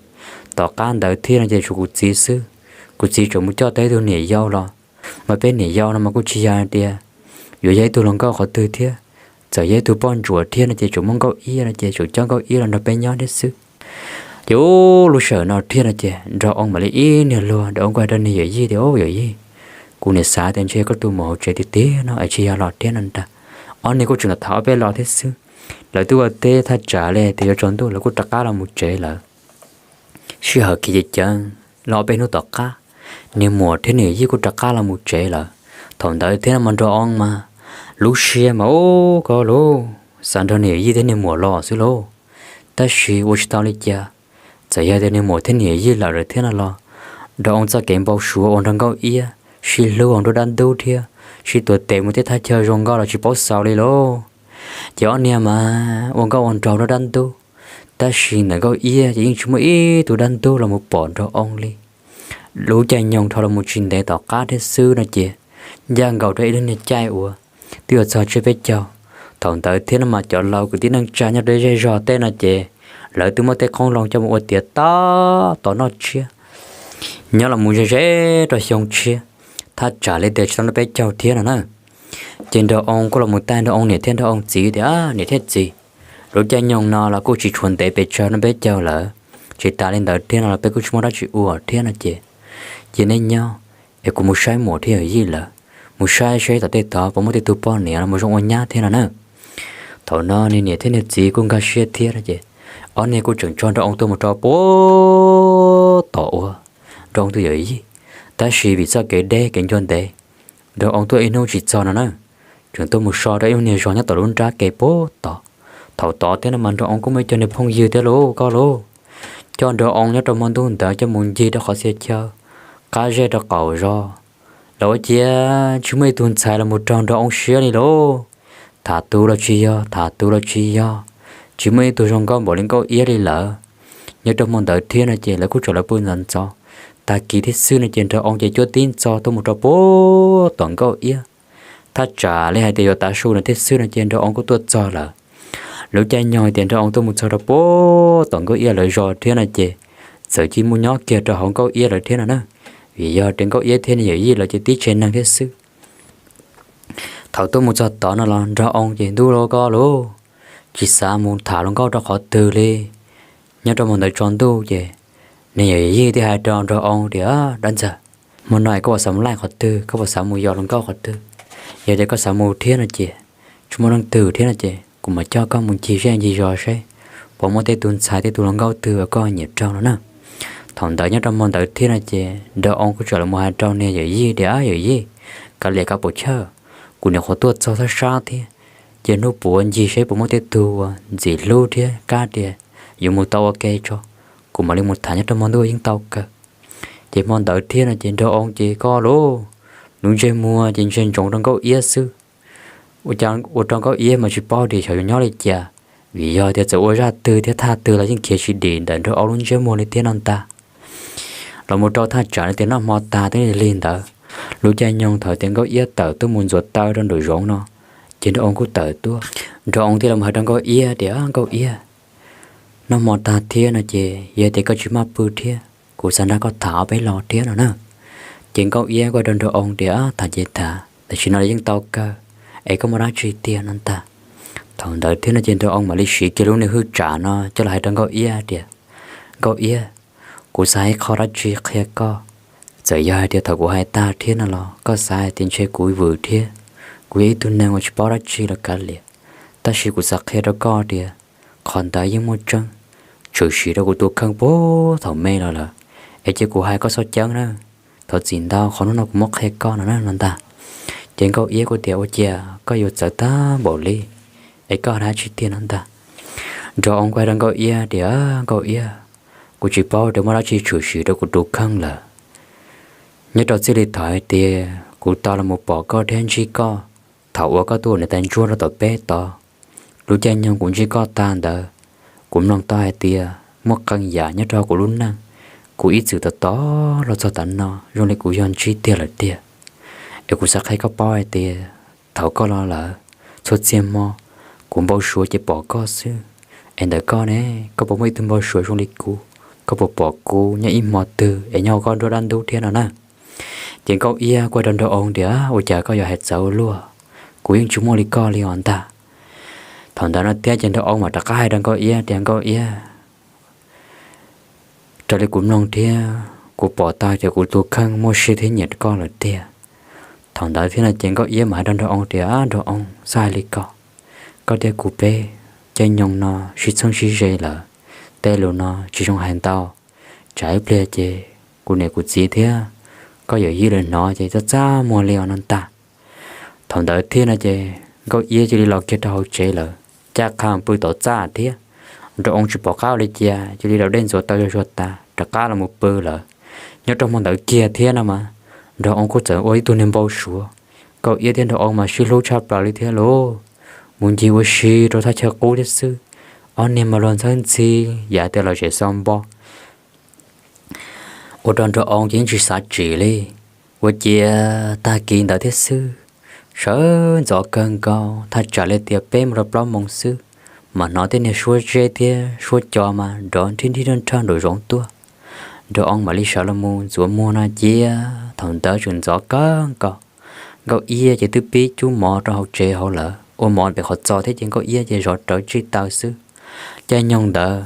Tom qab ntawd thiab no ces tshuav kuv txiv xwb. Kuv txiv tseem mus coj tau ib tug niam yau los, mas peb niam yau no mas kuj tsis yog hais tias yuav yog ib tug hluas nkauj qhov twg thiab. Txawm yog ib tug poj ntsuam thiab no ces tseem muaj nkauj iab no ces tseem coj nkauj iab los nrog peb nyob thiab xwb. Ces ub, lub sij hawm no thiab no ces nraug oo mam li ib niag luag, nraug oo kuj hais rau niag yawm yij tias, Ub, yawm yij, kuv niam xav tias ntshe koj tuaj mus hauv tsev tiag tiag no es tsis yog los thiab no ntag. Ob niag kuj tseem tham ob peb lo thiab xwb. Lawv twb ua teb thaj tsam li tias yuav tsaus ntuj lawv kuj rov qab los mus tsev lawm. Sij hawm kiv ceev ceev los ob peb hnub tom qab, niag muam thiab niag yij kuj rov qab los mus tsev lawm. Thaum ntawd thiab no mas nraug oo mas lub siab mas ub koj lauj, xav nrog niag yij thiab niag muam los xwb lauj. Tab sis ua tsis tau li cas, txawm yog tias niag muam thiab niag yij lawm lawm thiab no los, nraug oo txoj kev npau suav uas nrog nkauj iab sib hlub ua nruab dab ntub thiab sib tuav tes mus tej thaj chaw zoo nkauj los tsis paub xaus li lauj. Ces ob niag mas ua nkauj ua nraug nruab dab ntub, tab sis ntawm nkauj iab ces yeej tsis muaj ib tug dab ntub los mus pom nraug oo li. Lub caij nyoog dhau los mus tsis ntev tom qab thiab xwb no ces ncaj nkaus rau ib lub niag caij uas twb yuav txog tsiab peb caug. Thaum ntawd thiab no mas cov laus kwv tij neej tsa nyob rau zej zog tej no ces lawv twb muab tej qoob loo coj mus ua tiav tab tom noj tshiab, nyob los mus ze ze rau xyoo tshiab, thaj tsam li tias tsis tau noj peb caug thiab no na. Ces nraug oo kuj los mus taij nraug oo niam thiab nraug oo txiv tias, Niam thiab txiv, lub caij nyoog no los kuj tsis tshuav ntev pes tsawg noj peb caug lawm. Tsis tas li ntawd thiab no los peb kuj tsis muaj dab tsi ua thiab no ces, cia neb nyob es kuv mus saib muam thiab yawm yij lawv, mus saib saib tom tej tod puas muaj tej tug poj niam los mus zoo ua nyab thiab no na. Thaum no niag niam thiab niag txiv kuj nkag siab thiab no ces ob niag kuj tseem tso nraug oo tuaj mus rau puag tom uas nraug oo tus yawm yij. Tab sis vim txoj kev deb kev ncua ntev, nraug oo tuaj ib hnub tsis txog no na, tseem tuaj mus so rau ib lub niag zos nyob tom lub nrab kev puag tod. Thaum tod thiab no mas nraug oo kuj muaj ib co niag phooj ywg thiab lauj koj lauj, coj nraug oo nyob rau hmo ntuj ntawd coj mus ncig rau qhov txhia chaw, qab zej rau qaum zos. Los ua ciav tsis muaj ib tug ntxhais los mus raug nraug oo siab li lauj. Tham tus los tsis yog, tham tus los tsis yog, tsis muaj ib tug zoo nkauj npaum li nkauj iab li lawm. Nyob rau hmo ntawd thiab no ces lawv kuj tso lawv pw ntxov ntxov. Tag kis thiab xwb no ces nraug oo ces cuab tib ntxo tuaj mus rau puag tom nkauj iab. Thaj tsam li hais tias yuav tav su no thiab xwb no ces nraug oo kuj tuaj txog lawm. Lub caij nyoog hais tias nraug oo tuaj mus txog rau puag tom nkauj iab lawv zos thiab no ces txawm cia li mus nyob kiag rau hauv Nkauj Iab lawv thiab no na, vim yog tias Nkauj Iab thiab niag yawm yij lawv ces tib tsev neeg thiab xwb. Thaum tuaj mus txog tod no los Nraug Oo ces ntuj los koj lauj, tsis xav mus tham hluas nkauj rau qhov twg li. Nyob rau hmo ntawd tsaus ntuj ces niag yawm yij thiaj hais rau Nraug Oo tias, Dab ntxawg, hmo no es koj puas xav mus laij qhov twg, koj puas xav mus yos hluas nkauj qhov twg? Yog tias koj xav mus thiab no ces, tsis muaj leej twg thiab no ces kuv mam coj koj mus ncig zej ncig zos seb puas muaj tej tug ntxhais tej tug hluas nkauj twg uas koj nyiam raug no na. Thaum ntawd nyob rau hmo ntawd thiab no ces Nraug Oo kuj txawm los mus hais rau niag yawm yij tias, Yawm yij, kav liam kav pam chawj, kuv nyuam qhuav tuaj txog sab sab thiab, ces hnub puav ncig seb puas muaj tej tug uas ntxim hlub thiab kab tias yuav mus tau ua ke tso, kuv mam li mus tham nyob rau hmo ntuj yeej tau kawg. Ces hmo ntawd thiab no ces Nraug Oo ces koj lauj, lub ntsej muag ces ntsia ntsoov rau Nkauj Iab xwb. Ua cas ua rau Nkauj Iab mas tsis paub tias xyov yuav nyob li cas, vim yog tias txawm ua zaj twg thiab thaj twg los yeej khiav tsis dim ntawm Nraug Oo lub ntsej muag li thiab no ntag. Los mus rau thaj tsam li tias noj hmo tag twb lig ntawd, lub caij nyoog thaum tias Nkauj Iab tawm tuaj mus ntxuav taw rau nraum zoov no, ces Nraug Oo kuj tawm tuaj. Nraug Oo thiaj los hais rau Nkauj Iab tias, Nkauj Iab, noj hmo tag thiab no ces yog tias koj tsis maj pw thiab, kuv xav nrog koj tham ob peb lo thiab no na. Ces Nkauj Iab kuj hais rau Nraug Oo tias, Tham ces tham, tam sim no los yeej tau kawg, es koj muaj dab tsi tiag no ntag. Thaum ntawd thiab no ces Nraug Oo mam li siv kiag lub niag hwj tsam no coj los hais rau Nkauj Iab tias, Nkauj Iab, kuv xav hais qhov dab tsi qhia koj. Txawm yog hais tias thaum kuv hais tag thiab no los koj xav hais tias ntshe kuv vwm thiab, kuv yog ib tug neeg uas tsis paub dab tsi los kav liam, tab sis kuv xav qhia rau koj tias qhov ntawd yeej muaj tseeb, tshwm sim rau kuv tus kheej puag thaum me los lawm. Es cia kuv hais koj txhob ceeb na, thov txim ntau, qhov hnub no kuv muab qhia koj no na no ntag. Ces Nkauj Iab kuj tias, Ua cas koj yuav txawv tag npaum li, es koj hais dab tsi tiag no ntag? Nraug Oo kuj hais rau Nkauj Iab tias, Nkauj Iab, kuv tsis paub tias muaj dab tsi tshwm sim rau kuv tus kheej lawm. Nyob rau txij li thaum hais tias kuv tau los mus pom koj thiab ntsib koj thaum uas koj tuaj ua niam tais ntsuag rau tom peb tod, lub caij nyoog kuv ntsib koj tag ntawd, kuv mloog tau hais tias muaj qee yam nyob rau kuv lub neej, kuv ib txwm tos tos los txog tav no zoo li kuv yog ntsib tiag lawm tiag. Es kuv xav qhia koj paub hais tias thaum koj los lawm, txhua txhia hmo kuv npau suav ces pom koj xwb. Es ntawm koj ne, koj puas muaj ib tug npau suav zoo li kuv? Koj puas pom kuv nyob ib hmo twg es nyob hauv koj nruab dab ntub thiab no na? Ces Nkauj Iab kuj hais rau Nraug Oo tias, Ua cas koj yuav hais txawv ua luaj, kuv yeej tsis muaj li koj li os ntag. Thaum ntawd no thiab ces Nraug Oo mam rov qab hais rau Nkauj Iab tias, Nkauj Iab, raws li kuv mloog thiab kuv pom tau ces kuv tus kheej muaj siab thiab nyiam koj lawm tiag. Thaum ntawd thiab no ces Nkauj Iab mam hais rau Nraug Oo tias, Nraug Oo, txhob hais li ko, koj thiab kuv peb caij nyoog no sib txheeb sib ze lawm, tej lus no tsis zoo hais ntau. Tsam ib pliag ces kuv niam kuv txiv thiab koj yawm yij lawv hnov ces txaj txaj muag li os no ntag. Thaum ntawd thiab no ces Nkauj Iab cia li los kiag rau hauv tsev lawm, caj qha pw tom txaj thiab. Nraug Oo tsis pom qab ua li cas cia li daus dej ntxuav taw zuag zuag tas rov qab los mus pw lawm. Nyob rau hmo ntawd kiag thiab no mas Nraug Oo kuj txawm ua ib tug niag npau suav. Nkauj Iab thiab Nraug Oo mas sib hlub tshaj plaws li thiab lauj, mus ncig ua si rau thaj chaw qub thiab xwb. Ob niag mas luag ntxhawb ntxhi yam tias los zem xo npo, ua rau Nraug Oo ces yeej tsis xav tsim li. Ua ciav tag kis ntawd thiab xwb, sawv ntxov kawg nkaus thaj tsam li tias peb mus rau plaub moos xwb, mas hnov tej niag suab zeb thiab suab co mas nrov nrhij nrhij nrhaj nrhaj nraum zoov tuaj. Nraug Oo mam li sawv los mus ntxuav muag no cia, thaum ntawd tseem ntxov kawg nkaus. Nkauj Iab ces twb pib cub mov rau hauv tsev hauv lawm, ua mov pem qhov txos thiab ces Nkauj Iab ces zov rawv tsij taw xwb. Caij nyoog ntawd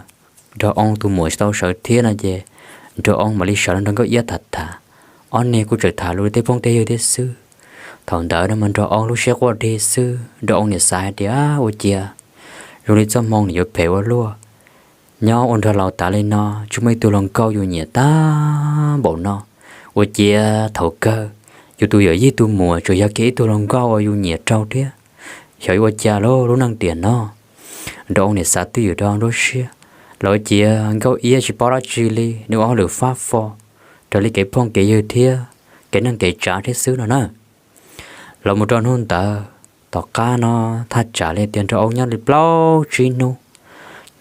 Nraug Oo tus muam tsis tau sawv thiab no ces Nraug Oo mam li sawv los nrog Nkauj Iab tham tham. Ob niag kuj tseem tham lus li tej phooj tej ywg thiab xwb. Thaum ntawd no mas Nraug Oo lub siab quaj dig xwb, Nraug Oo niam xav hais tias, Ua ciav zoo li txoj hmoo nws yuav phem ua luaj. Nyob ua nrog laus tas li no, tsis muaj ib tug hluas nkauj yus nyiam tag npaum no. Ua ciav thaum kawg yus tus yawm yij tus muam tseem yog kiag ib tug hluas nkauj uas yus nyiam raug thiab. Xyov yuav ua cas lauj lub neej tiam no. Nraug Oo niam xav twj ywm rau nruab siab, los ua ciav Nkauj Iab tsis paub dab tsi li, nws ua hauj lwm fab fo raws li kev phooj kev ywg thiab kev neej kev tsav thiab xwb no na. Los mus rau hnub ntawd, tom qab no thaj tsam li tias Nraug Oo nyob li plaub tsib hnub,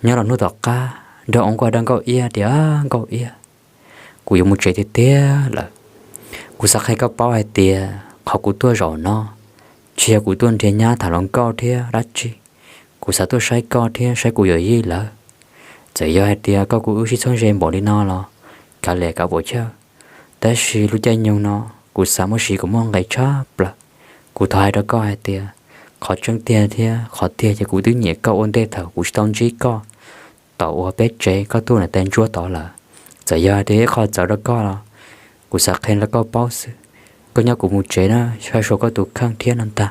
nyob los hnub tom qab Nraug Oo kuj hais rau Nkauj Iab tias, Nkauj Iab, kuv yuav mus tsev tiag tiag lawm. Kuv xav qhia koj paub hais tias qhov kuv tuaj zaum no, tsis yog kuv tuaj nrhiav nyab tham hluas nkauj thiab dab tsi. Kuv xav tuaj saib koj thiab saib kuv yawm yij lawv. Txawm yog hais tias koj kuv wb sib txheeb ze npaum li no los kav liam kav puam chawj. Tab sis lub caij nyoog no kuv xav muab siv kom muaj nqis tshaj plaws. Kuv thov hais rau koj hais tias qhov tseeb tiag thiab qhov tiag ces kuv twb nyiam koj ua ntej thaum kuv tsis tau ntsib koj tom uas peb tsev koj tuaj niam tais ntsuab tod lawm. Txawm yog hais tias ib qho txawv rau koj los kuv xav qhia rau koj paub xwb. Koj nyob kuv mus tsev na, saib xyuas koj tus kheej thiab no ntag.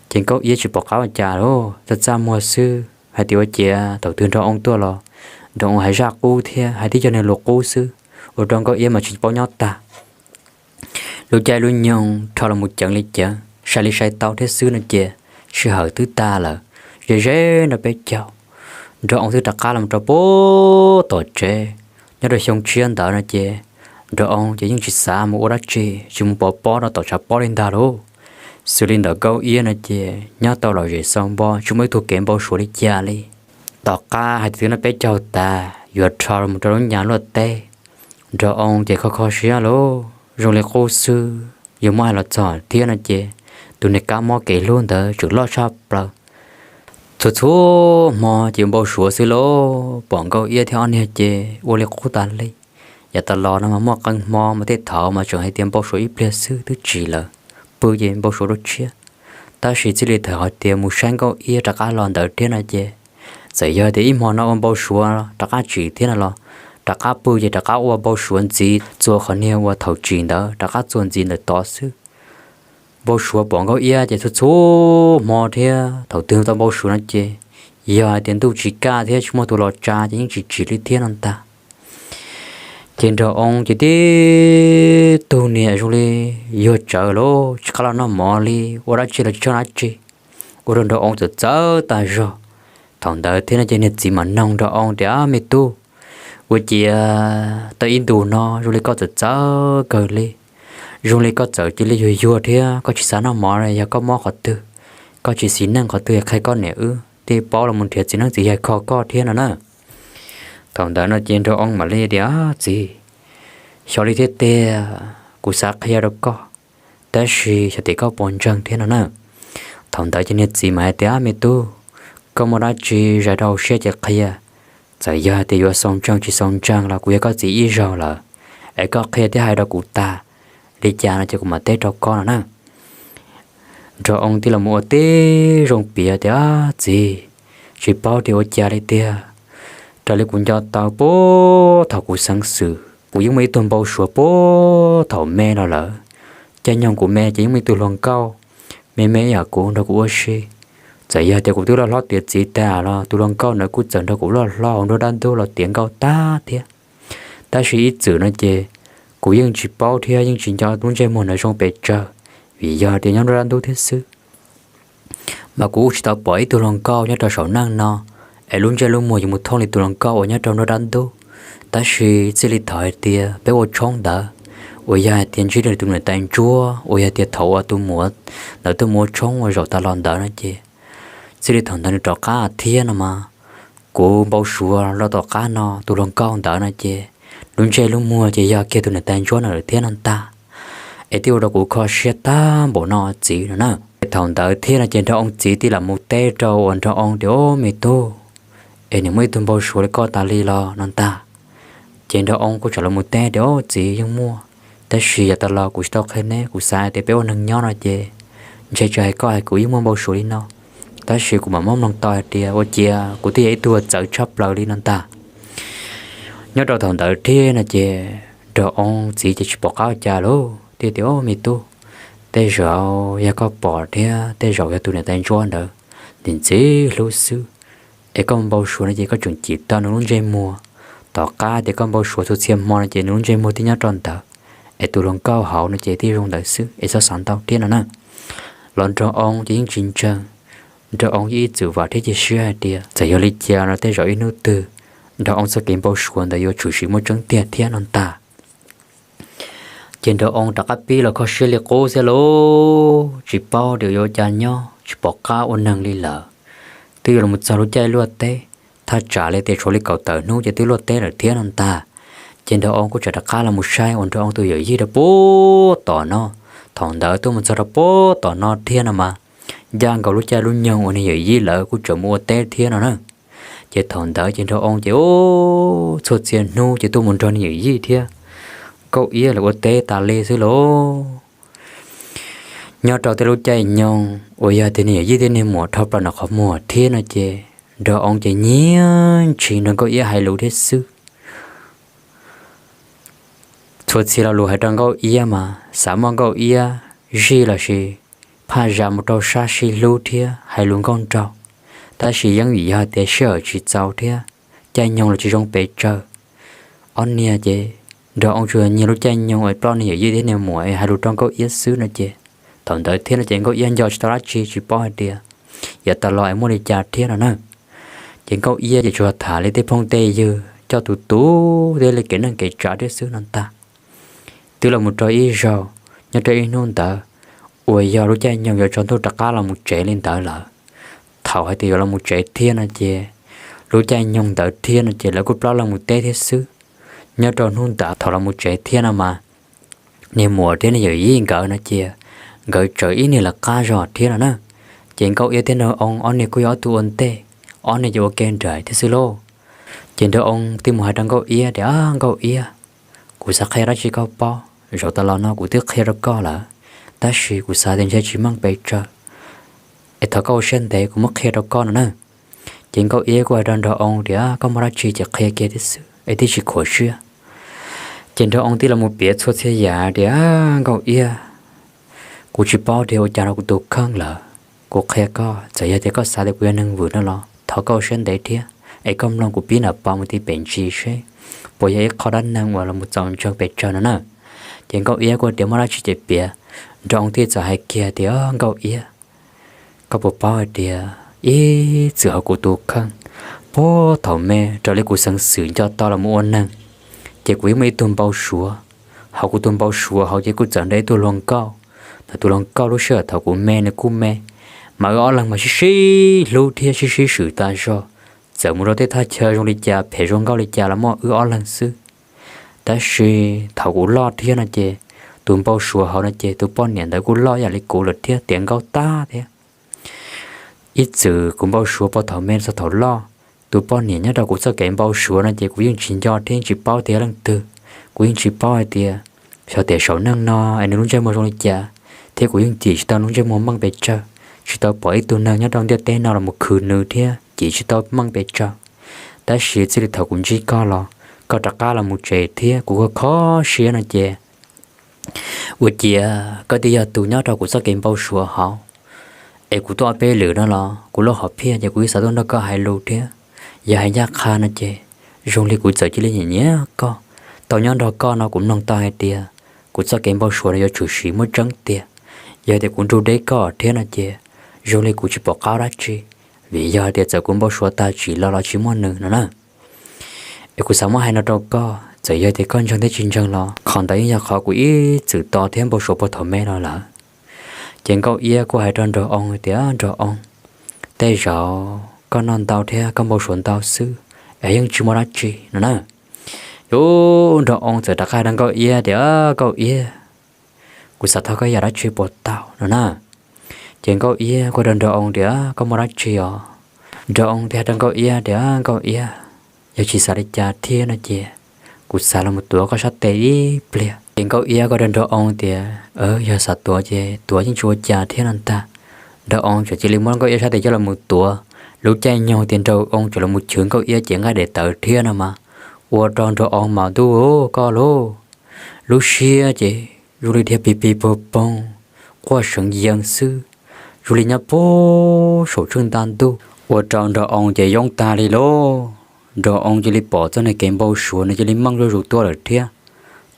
Ces Nkauj Iab tsis pom qab ua cas li, txaj txaj muag xwb hais tias ua ciav thaum twg Nraug Oo tuaj los Nraug Oo hais zaj qub thiab hais tib co niag lus qub xwb, ua rau Nkauj Iab mas tsis paub nyob tag. Lub caij lub nyoog rho los mus ceev li ceev, sai li sai tau thiab xwb no ces sij hawm twb tag lawm. Ze ze no peb caug, Nraug Oo twb rov qab los rau puag tom tsev. Nyob rau xyoo tshiab ntawd no ces Nraug Oo ces yeej tsis xav mus ua dab tsi, tsis mus pov pob rau tom tshav pob li ntag lauj. Xws li ntawm Nkauj Iab no ces nyob tau lom zem xau npo tsis muaj ib tug kev npau suav li cas li. Tom qab hais tias twb noj peb caug tas yuav rho los rau lub nyas luaj teb, Nraug Oo ces kho kho siab lauj, zoo li qub xwb. Yog muab hais los txog thiab no ces tus niag kab mob kev hlub ntawd tseem loj tshaj plaws. Txhua txhua hmo ces yuav npau suav xwb lauj, pom Nkauj Iab thiab ob niag ces ua li qub tas li. Yav tas los no mas muaj qee hmo mas tej thaum mas tseem hais tias npau suav ib pliag xwb twb tsis lawm, pw ces npau suav dua tshiab. Tab sis txij li thaum hais tias mus saib Nkauj Iab rov qab los ntawd thiab no ces txawm yog tias ib hmo no ua npau suav rov qab tsis thiab no los rov qab pw ces rov qab ua npau suav ntxiv txua qhov niag uas thaum tsis ntawd rov qab txua ntxiv ntawm tod xwb. Npau suav pom Nkauj Iab ces txhua txhua hmo thiab thaum twg tau npau suav no ces yog hais tias ntuj tsis kaj thiab tsis muaj tus los tsa ces yeej tsis tsim li thiab no ntag. Ces Nraug Oo ces tib tug niam zoo li yuag tsawv lauj, tsis qab los noj mov li, ua dab tsi los tsis tshaj dab tsi, ua rau Nraug Oo txawv txawv tas zog. Thaum ntawd thiab no ces niag txiv mam noog Nraug Oo tias, me tub, ua ciav tau ib ntus no zoo li koj txawv txawv kawg li, zoo li koj txawm cia li yuag yuag thiab koj tsis xav noj mov, yog koj mob qhov twg, koj tsis xis neej qhov twg qhia koj niam wb thiaj paub los mus nrhiav txiv neeb txiv yaig kho koj thiab no na. Thaum ntawd no ces Nraug Oo mam li tias, txiv, xyov li thiab tiag, kuv xav qhia rau koj, tab sis xyov tias koj puas ntseeg thiab no na. Thaum ntawd ces niag txiv mam hais tias, me tub, koj muaj dab tsi zais rau hauv siab ces qhia. Txawm yog hais tias yuav xaus ntseeg tsis xaus ntseeg los kuv yog koj txiv ib zaug lawm, es koj qhia thiab hais rau kuv tag li cas no ces kuv mam teb rau koj no na. Nraug Oo tij los mus ua tib zoo piav tias, txiv, tsis paub tias ua cas li tiag, raws li kuv nco tau puag thaum kuv xeev xwm kuv yeej muaj ib tug npau suav puag thaum me los lawm. Caij nyoog kuv me ces yeej muaj ib tug hluas nkauj me me ib yam kuv nrog kuv ua si. Txawm yog tias kuv twb loj hlob tiav txiv tas los tus hluas nkauj ntawd kuj txawm nrog kuv loj hlob hauv nruab dab ntub los tiav nkauj tag thiab. Tab sis ib txwm no ces kuv yeej tsis paub thiab yeej tsis nco lub ntsej muag ntawd zoo pes tsawg, vim yog tias nyob nruab dab ntub thiab xwb. Mas kuv tsis tau pom ib tug hluas nkauj nyob rau saum neej no es lub ntsej lub muag yuav mus thooj li tus hluas nkauj uas nyob rau nruab dab ntub. Tab sis txij li thaum hais tias peb ua tshoob ntawd, uas yog hais tias ntsib rau tus niam tais ntsuab uas yog tias thaum uas tus muam ntawd tuaj mus ua tshoob uas zaum tas los ntawd no ces, txij li thaum ntawd nws rov qab thiab no mas, kuv npau suav los tom qab no tus hluas nkauj ntawd no ces lub ntsej lub muag ces yog kiag tus niam tais ntsuab no lawm thiab no ntag. Es thiaj ua rau kuv kho siab tag npaum no txiv no na. Thaum ntawd thiab no ces Nraug Oo txiv thiaj lam mus teb rau uas Nraug Oo tias, o me tub, es nws muaj ib tug npau suav li koj tas li los no ntag. Ces Nraug Oo kuj txawm los mus teb tias, o txiv, yeej muaj, tab sis yav tas los kuv tsis tau qhia neb, kuv xav hais tias peb ua neeg nyob no ces ntshe tsis hais koj hais kuv yeej muaj npau suav li no, tab sis kuv mam muab mloog tau hais tias ua ciav kuv twb yog ib tug txawv tshaj plaws li no ntag. Nyob rau thaum ntawd thiab no ces Nraug Oo txiv ces tsis pom qab ua cas lauj, thiaj tias, o me tub, tej zaum yog koj pom thiab tej zaum yog tus niam tais ntsuab ntawd ntxim ntxim hlub xwb, es koj npau suav no ces koj tseem cim tau nws lub ntsej muag. Tom qab tias koj npau suav txhua txhia hmo no ces nws lub ntsej muag thiaj nyob rau ntawd, es tus hluas nkauj hauv no ces thiaj zoo ntawd xwb, es txhob xav ntau thiab no na. Los Nraug Oo ces yeej tsis ntseeg. Nraug Oo yeej ib txwm vam thiab cia siab hais tias txawm yog li cas no tej zaum ib hnub twg Nraug Oo txoj kev npau suav ntawd yuav tshwm sim muaj tseeb tiag thiab no ntag. Ces Nraug Oo rov qab pib los kho siab li qub xwb lauj, tsis paub tias yuav ua cas nyob, tsis pom qab ua neeg li lawm. Twb yuav los mus txog lub caij luaj teb, thaj tsam li tias tshuav li kaum tawm hnub ces twb luaj teb lawm thiab no ntag. Ces Nraug Oo kuj tseem rov qab los mus saib uas Nraug Oo tus yawm yij rau puag tom no. Thaum ntawd tuaj mus txog rau puag tom no thiab no mas, ncaj nkaus lub caij lub nyoog uas niag yawm yij lawv kuj tseem mus ua teb thiab no na. Ces thaum ntawd ces Nraug Oo ces ub, txhua txhia hnub ces tuaj mus nrog niag yawm yij thiab Nkauj Iab lawv ua teb tas li xwb lauj. Nyob rau tej lub caij nyoog uas yog tias niag yawm yij thiab niag muam dhau plaws nram qhov muag thiab no ces Nraug Oo ces nyiam ntshis nrog Nkauj Iab hais lus thiab xwb. Txhua txhia lo lus hais rau Nkauj Iab mas xav muaj Nkauj Iab zij lossis phaj zam mus rau sab sib hlub thiab hais lus nkauj nraug, tab sis yeej vim yog tias sij hawm tsis txaus thiab caij nyoog los tsis zoo pes tsawg. Ob niag ces Nraug Oo tsuas nyiag lub caij nyoog es ploj niag yawm yij thiab niag muam es hais lus rau Nkauj Iab xwb no ces thaum ntawd thiab no ces Nkauj Iab nco tsis tau dab tsi, tsis paub hais tias yav tas los es muaj li cas thiab no na. Ces Nkauj Iab ces tsuas tham li tej phooj tej ywg coj tus tus thiab li kev neej kev tsav thiab xwb no ntag. Twb los mus rau ib zaug, nyob rau ib hnub ntawd uas yog lub caij nyoog yuav tsaus ntuj rov qab los mus tsev li ntawd lawm. Thaum hais tias yuav los mus tsev thiab no ces lub caij nyoog ntawd thiab no ces lawv kuj plaub leeg mus teb thiab xwb. Nyob rau hnub ntawd thaum los mus tsev thiab no mas niag muam thiab niag yawm yij nkawd no ces nkawd tseem ib niag lawv qab zog thiab no na. Ces Nkauj Iab thiab Nraug Oo ob niag kuj yog ob tug ua ntej, ob niag ces ua ke nraim thiab xwb lauj. Ces Nraug Oo thiaj mus hais rau Nkauj Iab tias, Nkauj Iab, kuv xav qhia dab tsi koj paub. Zaum tas los no kuv twb qhia rau koj lawm, tab sis kuv xav tias ntshe tsis meej pes tsawg, es thov koj ua siab ntev kuv muab qhia rau koj no na. Ces Nkauj Iab kuj hais rau Nraug Oo tias, Koj muaj dab tsi ces qhia kiag thiab xwb es thiaj tsis khuam siab. Ces Nraug Oo thiaj los mus piav txhua txhia yam tias, Nkauj Iab, kuv tsis paub tias ua cas rau kuv tus kheej lawm. Kuv qhia koj, txawm yog tias koj xav tias kuv yog neeg vwm no los thov koj ua siab ntev thiab es koj mloog kuv pib nram pov mus ti pem ntsis seb puas yog ib qho dab neeg uas los mus txaus ntseeg pes tsawg no na. Ces Nkauj Iab kuj tias muaj dab tsi ces piav. Nraug Oo thiaj txawm hais kiag tias, Nkauj Iab, koj puas paub hais tias ib txwm hauv kuv tus kheej, puag thaum me raws li kuv xeev xwm nco tau los mus ua neeg, ces kuv yeej muaj ib tug npau suav. Hauv kuv tus npau suav hauv ces kuj txawm nrog ib tug hluas nkauj. Ntawm tus hluas nkauj lub sij hawm thaum kuv me nws kuj me, mas wb ob leeg mas sib sib hlub thiab sib sib swm tas zog. Txawm mus rau tej thaj chaw zoo li cas phem zoo nkauj li cas los muaj wb ob leeg xwb. Tab sis thaum kuv loj thiab no ces tus npau suav hauv no ces tus poj niam ntawd kuj loj ib yam li kuv lawm thiab tiav nkauj tag thiab. Ib txwm kuv npau suav puag thaum me txog thaum loj, tus poj niam nyob rau kuv txoj kev npau suav no ces kuv yeej tsis nco thiab yeej tsis paub tias yog leej twg. Kuv yeej tsis paub hais tias xyov tias saum neej no es nws lub ntsej muag zoo li cas, thiab kuv yeej cim tsis tau lub ntsej muag meej pes tsawg, tsis tau pom ib tug neeg nyob rau ntiaj teb no los mus khwv nws thiab cim tsis tau meej pes tsawg. Tab sis txij li thaum kuv ntsib koj los, koj rov qab los mus tsev thiab kuv kho kho siab no ces ua ciav koj thiaj yog tus nyob rau kuv txoj kev npau suav hauv. Es kuv tuaj ob peb lwm no los kuv lub hom phiaj ces kuv yeej xav tuaj nrog koj hais lus thiab. Yog hais ncaj qha no ces zoo li kuv txawm cia li nyiam nyiam koj. Tau nyob nrog koj no kuv mloog tau hais tias kuv txoj kev npau suav no yuav tshwm sim muaj tseeb tiag. Yog tias kuv nrug deb koj thiab no ces zoo li kuv tsis pom qab dab tsi, vim yog hais tias txawm kuv npau suav tag tsim los los tsis muaj nws no na. Es kuv xav muab hais no rau koj, txawm yog tias koj ntseeg thiab tsis ntseeg los qhov ntawd yeej yog qhov kuv ib txwm tos thiab npau suav puag thaum me los lawm. Ces Nkauj Iab kuj hais rau Nraug Oo tias, Nraug Oo, tej zaum koj noj ntau thiab koj npau suav ntau xwb, es yeej tsis muaj dab tsi no na. Ub, Nraug Oo txawm rov qab hais rau Nkauj Iab tias, Nkauj Iab, kuv xav thov koj yam dab tsi puas tau no na. Ces Nkauj Iab kuj rau Nraug Oo tias, Koj muaj dab tsi os? Nraug Oo thiaj hais rau Nkauj Iab tias, Nkauj Iab, yog tsis xav li cas thiab no ces kuv xav los mus tuav koj sab tes ib pliag. Ces Nkauj Iab kuj rau Nraug Oo tias, Yog xav tuav ces tuav yeej tsis ua cas thiab no ntag. Nraug Oo txawm cia li muab Nkauj Iab sab tes coj los mus tuav. Lub caij nyoog tias Nraug Oo txawm los mus chwv Nkauj Iab cev nqaij daim tawv thiab no mas ua rau Nraug Oo mas ntuj koj lauj, lub siab ces zoo li dhia pig pig poog poog, quaj seev yees xwb, zoo li nyob puag saum tsheej nta ntuj. Ua rau Nraug Oo ces yoob tag li lauj. Nraug Oo cia li pom txoj niag kev npau suav nws cia li meej zuj zus tuaj lawm thiab.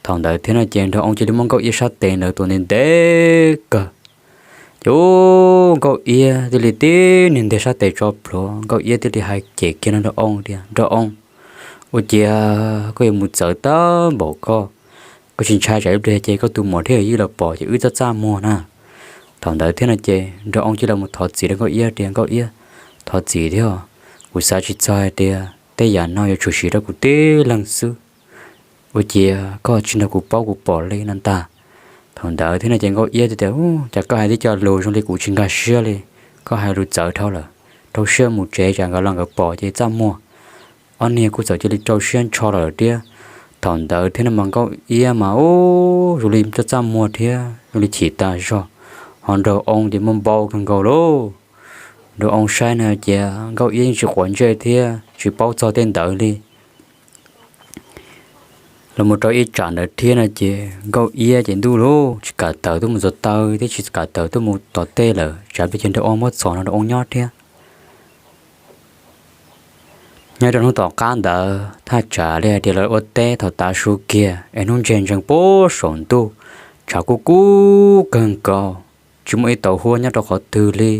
Thaum ntawd thiab no ces Nraug Oo cia li muab Nkauj Iab sab tes ntawd tuav ntev ntev kawg. Ces Nkauj Iab thiaj li tib niag ntiag sab tes tso plhuav, Nkauj Iab thiaj li hais cem kiag rau Nraug Oo tias, Nraug Oo, ua ciav koj yuav mus txawv tag npaum koj, koj tsis ntshai tsam ib pliag ces koj tus muam thiab yij los pom ces wb txaj txaj muag na. Thaum ntawd thiab no ces Nraug Oo cia li los thov txim rau Nkauj Iab tias, Nkauj Iab, thov txim thiab, kuv xav tsis txog hais tias tej yam no yuav tshwm sim rau kuv tib leeg xwb. Ua ciav koj tsis nrog kuv paub kuv pom li no ntag. Thaum ntawd thiab no ces Nkauj Iab tias, Cas koj hais tib co lus zoo li kuv tsis nkag siab li, koj hais lus txawv dhau lawm. rau siab mus tsev tsam nkawd los nkawd pom ces txaj muag. Ob niag kuj txawm cia li rau siab ntsho los lawm thiab. Thaum ntawd thiab no mas Nkauj Iab mas ub, zoo li txaj muag thiab zoo li chim tas zog, ho Nraug Oo ces muaj npau kawg nkaus lauj. Nraug Oo saib no ces Nkauj Iab yeej tsis quav ntsej thiab tsis paub txog tej ntawd li. Los mus rau ib tsam ntawd thiab no ces Nkauj Iab ces ntuj lauj, tsis kam tawm tuaj mus ntxuav taw thiab tsis kam tawm tuaj mus tom tej lawm, tsam pes ces Nraug Oo muab txhom no Nraug Oo nyob thiab. Nyob rau hnub tom qab ntawd thaj tsam li hais tias lawv ua teb thaum tav su kiag es hnub ntseg ntsees puag saum ntuj, tshav kub kub kawg nkaus, tsis muaj ib tauv huab nyob rau qhov twg li.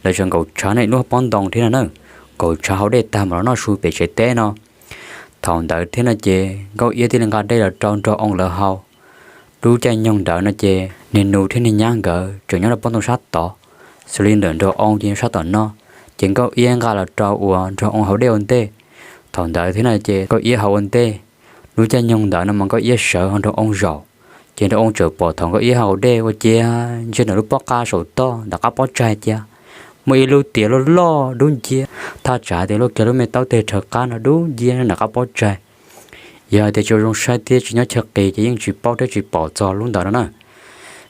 Lawv tseem nkaum tshav noj ib lub pob ntoo thiab no na, nkaum tshav haus dej tag mam los noj su pem tsev teb no. Thaum ntawd thiab no ces Nkauj Iab thiaj li nqa dej los rau Nraug Oo lawv haus. Lub caij nyoog ntawd no ces niag nus thiab niag nyab nkawd tseem nyob rau pob ntoo sab tod, xws li ntawm Nraug Oo ces nyob sab tom no, ces Nkauj Iab nqa los rau uas Nraug Oo haus dej ua ntej. Thaum ntawd thiab no ces Nkauj Iab haus ua ntej. Lub caij nyoog ntawd no mas Nkauj Iab sawv ho Nraug Oo zaum, ces Nraug Oo txawm pom thaum Nkauj Iab haus dej ua ciav ntsia ntawm lub pob qa saum toj ntawm qab pob tsaig cia muaj ib lub tias loj loj dub nciab, thaj tsam tias luaj kiag lub me taub teg rhawv qab no dub nciab nram qab pob tsaig. Yog hais tias tsis ua zoo saib thiab tsis nyob chaw qis ces yeej tsis paub thiab tsis pom txog lub ntawd no na.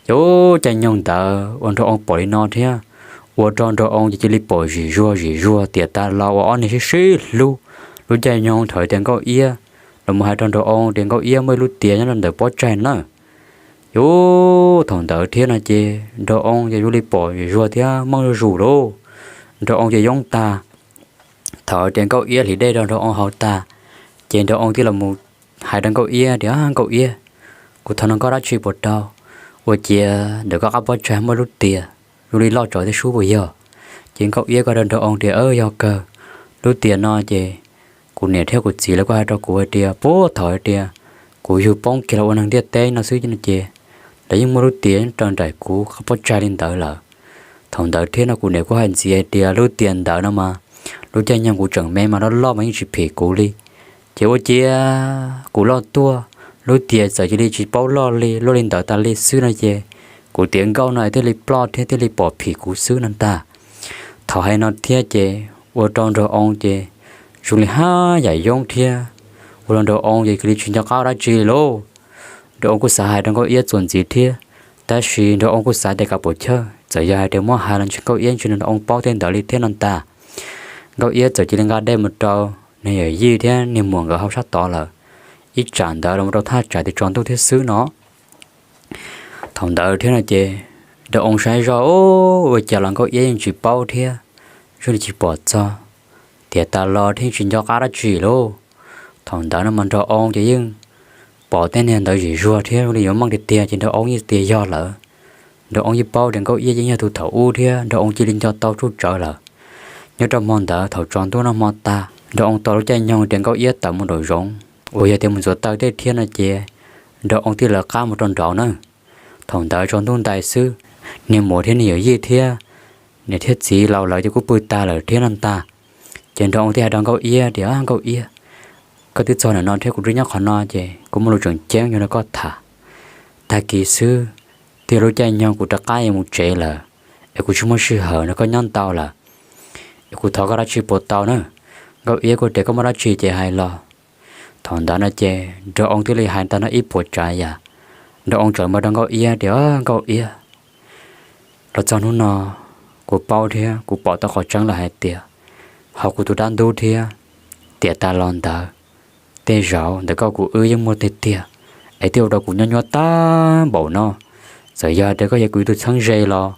Ces ub, caij nyoog ntawd uas Nraug Oo pom li no thiab, ua rau Nraug Oo ces cia li pom zim zuag zim zuag tiam tas los uas ob niag sib sib hlub. Lub caij nyoog thaum tias Nkauj Iab los mus hais rau Nraug Oo tias Nkauj Iab muaj ib lub tias nyob rau ntawm pob tsaig na. Ces ub, thaum ntawd thiab no ces Nraug Oo ces zoo li pom zim zuag thiab meej zuj zus lauj. Nraug Oo ces yoob tag. Thaum tias Nkauj Iab hliv dej rau Nraug Oo haus tag, ces Nraug Oo thiaj los mus hais rau Nkauj Iab tias, Nkauj Iab, kuv thov nug koj dab tsi puas tau? Ua ciav ntawm koj qab pob tsaig muaj lub tias zoo li loj tsawv thiab sub puas yog? Ces Nkauj Iab kuj rau Nraug Oo tias, Yog kawg, lub tias no ces kuv niam thiab kuv txiv lawv kuj hais rau kuv hais tias puag thaum hais tias kuv yug poob kiag los ua neeg ntiaj teb no xwb no ces lawv yeej muaj lub tias nyob rau nraim kuv qab pob tsaig li ntawd lawm. Thaum ntawd thiab no kuv niam kuj hais ntxiv hais tias lub tias ntawd no mas lub caij nyoog kuv tseem me mas loj loj mas yeej tsis phim kuv li. Ces ua ciav kuv loj tuaj, lub tias txawm cia li tsis paub loj li, luaj li ntawd tas li xwb no ces kuv tiav nkauj no es thiaj li ploj thiab thiaj li pom phim kuv xwb no ntag. Thaum hais no thiab ces ua rau Nraug Oo ces zoo li haj yam yoob thiab, ua rau Nraug Oo ces cia li tsis nco qab dab tsi li lauj. Nraug Oo kuj xav hais rau Nkauj Iab txuas ntxiv thiab, tab sis Nraug Oo kuj xav tias kav puas chawj, txawm yog hais tias muab hais los ntshe Nkauj Iab ntshe Nraug Oo paub tej ntawd li thiab no ntag. Nkauj Iab txawm cia li nqa dej mus rau niag yawm yij thiab niag muam nkawd haus sab tod lawm. Ib tsam ntawd los rau thaj tsam tias tsaus ntuj thiab xwb no. Thaum ntawd thiab no ces Nraug Oo saib zoj, ua cas los Nkauj Iab yeej tsis paub thiab, zoo li tsis pom txog tiam tas los thiab yeej tsis nco qab dab tsi lauj. Thaum ntawd no mas Nraug Oo ces yeej pom tej niag ntawd zim zuag thiab zoo li yuav meej tiag tiag ces Nraug Oo yeej tias yog lawm. Nraug Oo yeej paub tias Nkauj Iab yeej yog tus thaum ub thiab Nraug Oo cia li nco tau tsuj tsawv lawm. Nyob rau hmo ntawd thaum tsaus ntuj noj hmo tag, Nraug Oo tos lub caij nyoog tias Nkauj Iab tawm mus nraum zoov, uas yog tias mus ntxuav taw tej thiab no ces Nraug Oo thiaj lawv qab mus rau nraud na. Thaum ntawd tsaus ntuj ntais xwb, niag muam thiab niag yawm yij thiab niam thiab txiv laus lawv ces kuj pw tag lawm thiab no ntag. Ces Nraug Oo thiaj hais rau Nkauj Iab tias, Nkauj Iab, koj twb txog ntawm no thiab kuv twb nyob qhov no ces kuv muaj lus tseem ceeb yuav nrog koj tham. Tag kis xwb, twb yog lub caij nyoog kuv rov qab yuav mus tsev lawm, es kuv tsis muaj sij hawm nrog koj nyob ntau lawm, es kuv thov koj dab tsi puas tau na? Nkauj Iab kuj tias, Koj muaj dab tsi ces hais los. Thaum ntawd no ces Nraug Oo thiaj li hais tag no ib puas tsav yam. Nraug Oo txawm npaj rau Nkauj Iab tias, Nkauj Iab, los txog hnub no kuv paub thiab kuv pom tau qhov tseeb lawm hais tias, hauv kuv tus dab ntub thiab tiam tas los ntawd, tej zaum ntawm koj kuv wb yeej muaj tiag tiag, es thiaj ua rau kuv nyob nyuaj tag npaum no. Txawm yog hais tias koj yog kuv ib tug txheeb ze los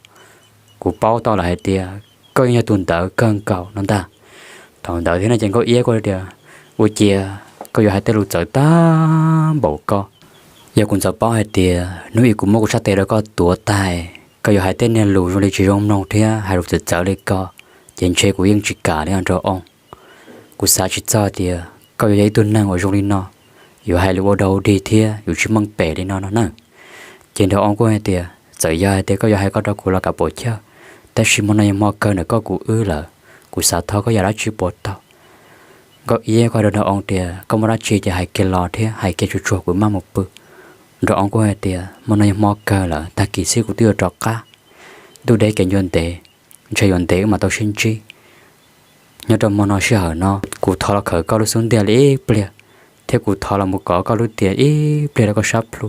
kuv paub tau lawm hais tias koj yeej yog tus ntawd kawg nkaus no ntag. Thaum ntawd thiab no ces Nkauj Iab kuj tias, Ua ciav koj yuav hais tej lus txawv tag npaum ko? Yog kuv ntxov paub hais tias hnub ib kuv muab kuv sab tes rau koj tuav tag, koj yuav hais tej niag lus zoo li tsis zoo mloog thiab hais lus txawv txawv li ko, ces ntshe kuv yeej tsis kam li os Nraug Oo. Kuv xav tsis txog tias koj yuav yog ib tug neeg uas zoo li no, yuav hais lus ua dog ua dig thiab yuav tsis meej pem li no no na. Ces Nraug Oo kuj hais tias, Txawm yog hais tias koj yuav hais ko rau kuv los kav pom chawj, tab sis hmo no yog hmo kawg ntawm koj kuv wb lawm, kuv xav thov koj yam dab tsi puas tau? Nkauj Iab kuj hais rau Nraug Oo tias, Koj muaj dab tsi ces hais kiag los thiab hais kiag tsuag tsuag kuv mam mus pw. Nraug Oo kuj hais tias, Hmo no yog hmo kawg lawm, tag kis xwb kuv twb yuav rov qab. Ntuj deb kev ncua ntev, ntshe yuav ntev wb mam tau sib ntsib. nyob rau hmo no sij hawm no kuv thov los khawm koj lub xub ntiag li ib pliag, thiab kuv thov los mus kov koj lub tiam ib pliag rau koj sab plhu.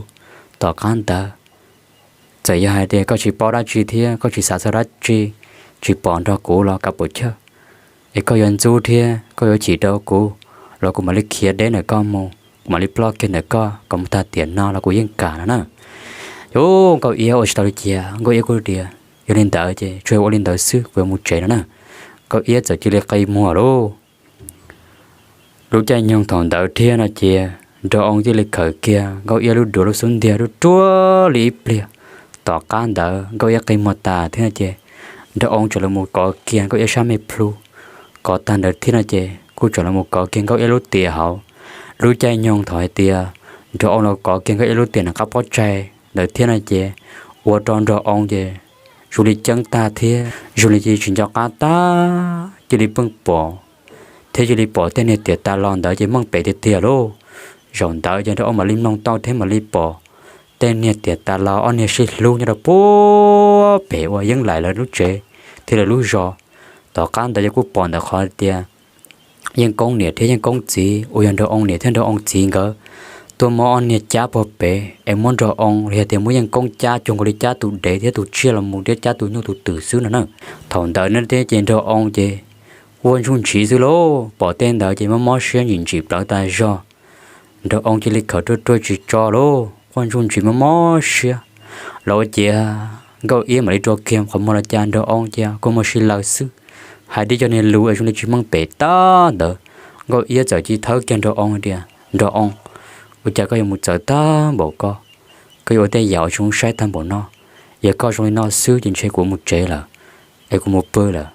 Tom qab ntawd txawm yog hais tias koj tsis paub dab tsi thiab koj tsis xav txog dab tsi, tsis pom nrog kuv los kav pum chawj, es koj yuav ntxub thiab koj yuav chim rau kuv los kuv mam li khiav deb ntawm koj mus, kuv mam li ploj kiag ntawm koj kom mus tag tiam no los kuv yeej kam no na. Yus Nkauj Iab ua tsis tau li cas, Nkauj Iab kuj tias yog li ntawd ces tsuas ua li ntawd xwb, kuv yuav mus tsev no na. Nkauj Iab txawm cia li qi muag lauj. Lub caij nyoog thaum ntawd thiab no ces nraug oo thiaj li khawm kiag Nkauj Iab lub duav lub xub ntiag ruaj ruaj li ib pliag. Tom qab ntawd Nkauj Iab qi muag tas thiab no ces nraug oo txawm los mus kov kiag Nkauj Iab sab me plhu. Kov tag ntawd thiab no ces kuj txawm los mus kov kiag Nkauj Iab lub tiam hauv. Lub caij nyoog thaum hais tias nraug oo los kov kiag Nkauj Iab lub tiam nram qab pob tsaig ntawd thiab no ces ua rau nraug oo ces zoo li ceeb tag thiab zoo li cia li tsis nco qab tag, cia li pheej pom thiab cia li pom tej niag tiam tas los ntawd ces meej pem tiag tiag lauj. Zaum ntawd ces nraug oo mam li mloog tau thiab mam li pom tej niag tiam tas los ob niag sib hlub nyob rau puag pem uas Yeeb Laim lawv lub tsev thiab lawv lub zos. Tom qab ntawd ces kuj pom ntawm qhov tias Yeej Koob niam thiab Yeej Koob txiv uas yog nraug oo niam thiab nraug oo txiv nkawd tuaj muab ob niag cab puag pem es muab nraug oo los yog tias muab Yeej Koob cab cuag nkaus li cab tus dev thiab tus tsiaj los mus thiab cab tus nyuj tus twm xwb no na. Thaum ntawd ne thiab ces nraug oo ces quaj ntsuj ntsiv xwb lauj. Pom tej ntawd ces mob mob siab ntsim ntsim plawv tas zog. Nraug oo cia li khawm ruaj ruaj tsis tso lauj, quaj ntsuj ntsiv mob mob siab. Los ua ciav Nkauj Iab mam li rua kiag qhov muag los cas nraug oo cia kuj muaj sij laws xwb, hais tib co niag lus es zoo li tsis meej pem tag ntawd. Nkauj Iab txawm cia li thawb kiag nraug oo tias, Nraug oo, ua cas koj yuav mus txawv tag npaum ko? Koj yuav ua tej yam uas tsis zoo saib tag npaum no. Yog koj zoo li no xwb ces ntshe kuv mus tsev lawm, es kuv mus pw lawm.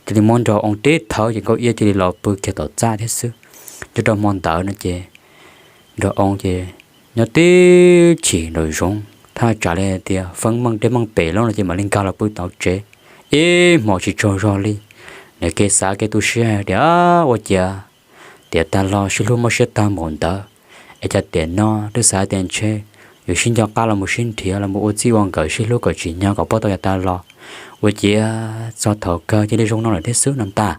Cia li muab nraug oo tib thawb ces Nkauj Iab cia li los pw kiag tom txaj thiab xwb. Nyob rau hmo ntawd no ces nraug oo ces nyob tib chim nraum zoov thaj tsam li hais tias feeb meej deb meej pem lawm no ces mam li nkag los pw tom tsev ib hmos tsis tsaug zog li. Nws kev xav kev tu siab hais tias, Ua ciav tiam tas los sib hlub mob siab tag npaum ntawd, es cas tiam no twb xav tias ntshe yuav sib nco qab los mus sib nrhiav los mus ua txij ua nkawm sib hlub kom tsim nyog kom paub tau yav tas los, ua ciav txog thaum kawg cia li zoo no lawm thiab xwb no ntag.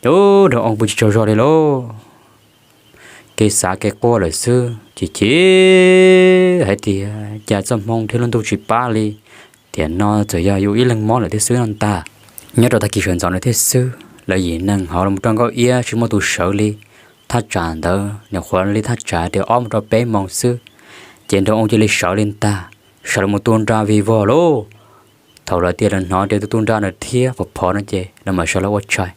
Ces nraug oo pw tsis tsaug zog li lauj, kev xav kev quaj lawm xwb, chim chim hais tias cas txoj hmoo thiab lub ntuj tsis pab li, tiam no txawm yog yus ib leeg mob lawm thiab xwb no ntag. Nyob rau tag kis sawv ntxov no thiab xwb, lawv yim neeg hauv los rau Nkauj Iab tsis muaj tus sawv li. Thaj tsam ntawd nws qhuav li thaj tsam tias ob mus rau peb moos xwb, ces nraug oo cia li sawv li ntag, sawv los mus tu nra vij vog lauj. Thaum lawv tias lawv hnov tias tus tu nra ntawd thiab phov phov no ces lawv mam sawv los ua tshais.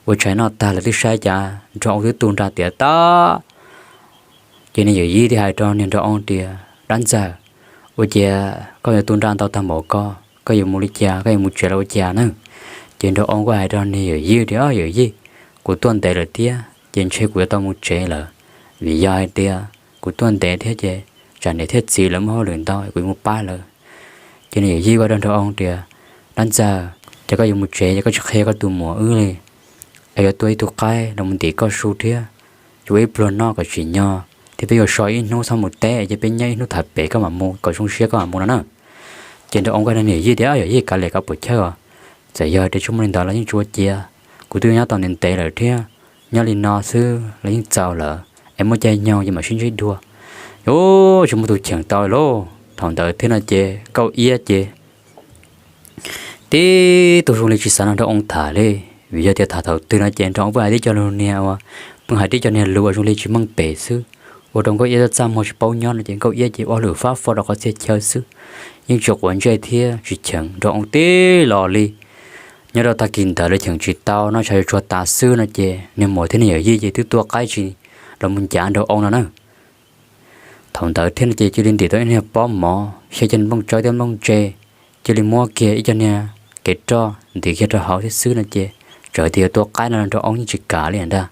Ua tshais noj tag lawv twb saib cas nraug oo twb tu nra tiav tag. Ces niag yawm yij thiaj hais rau niag nraug oo tias, Dab ntxawg, ua ciav koj yuav tu nra ntau tag npaum ko, koj yuav mus li cas, koj yuav mus tsev los ua cas na? Ces nraug oo kuj hais rau niag yawm yij tias, Yawm yij, kuv tuaj ntev lawm thiab ces ntshe kuv yuav tau mus tsev lawm, vim yog hais tias kuv tuaj ntev thiab ces tsam niam thiab txiv lawv muaj hauj lwm ntau kuv yuav mus pab lawv. Ces niag yawm yij kuj hais rau nraug oo tias, Dab ntxawg, ces koj yuav mus tsev ces koj tsis qhia koj tus muam wb li, es yuav tua ib tug qaib los mus ntim koj su thiab, yuav ua ib pluag noj kom tsim nyog thiab peb yuav so ib hnub txhob mus teb, ces peb nyob ib hnub thaum pem koj mam mus kom zoo siab koj mam mus no na. Ces nraug oo kuj hais rau niag yawm yij tias, Yawm yij, kav liam koj puas chawj os, txawm yog tias tsis muaj li ntawd los yeej tsis ua ciav, kuv twb nyob tau ntev ntev lawm thiab, nyob li no xwb los yeej txaus lawm, es muaj caij nyoog ces mam sib ntsib dua. Yus tsis muaj tus cheem tau lauj. Thaum ntawd thiab no ces Nkauj Iab ces tib tug zoo li tsis xav nrog nraug oo tham li, vim yog tias tham thaum twg no ces nraug oo pheej hais tib co lus niag uas, pheej hais tib co niag lus uas zoo li tsis meej pem xwb, ua rau Nkauj Iab txaj muag tsis paub nyob no ces Nkauj Iab ces ua hauj lwm fab fo rau qhov txhia chaw xwb, yeej tsis quav ntsej thiab tsis cheem nraug oo tib los li. Nyob rau tag kis ntawd lawv cheem tsis tau, noj tshais tsuag tas xwb no ces niag muam thiab niag yawm yij ces twb tua qaib tsis los mus ncav nraug oo no na. Thaum ntawd thiab no ces cia li ntim tau ib niag pob mov, xyov cov niag nplooj tsawb thiab nplooj ntse, cia li muab kiag ib co niag kev roj ntim kiag rau hauv thiab xwb no ces txawm tias yuav tua qaib no nraug oo yeej tsis kam li ntag,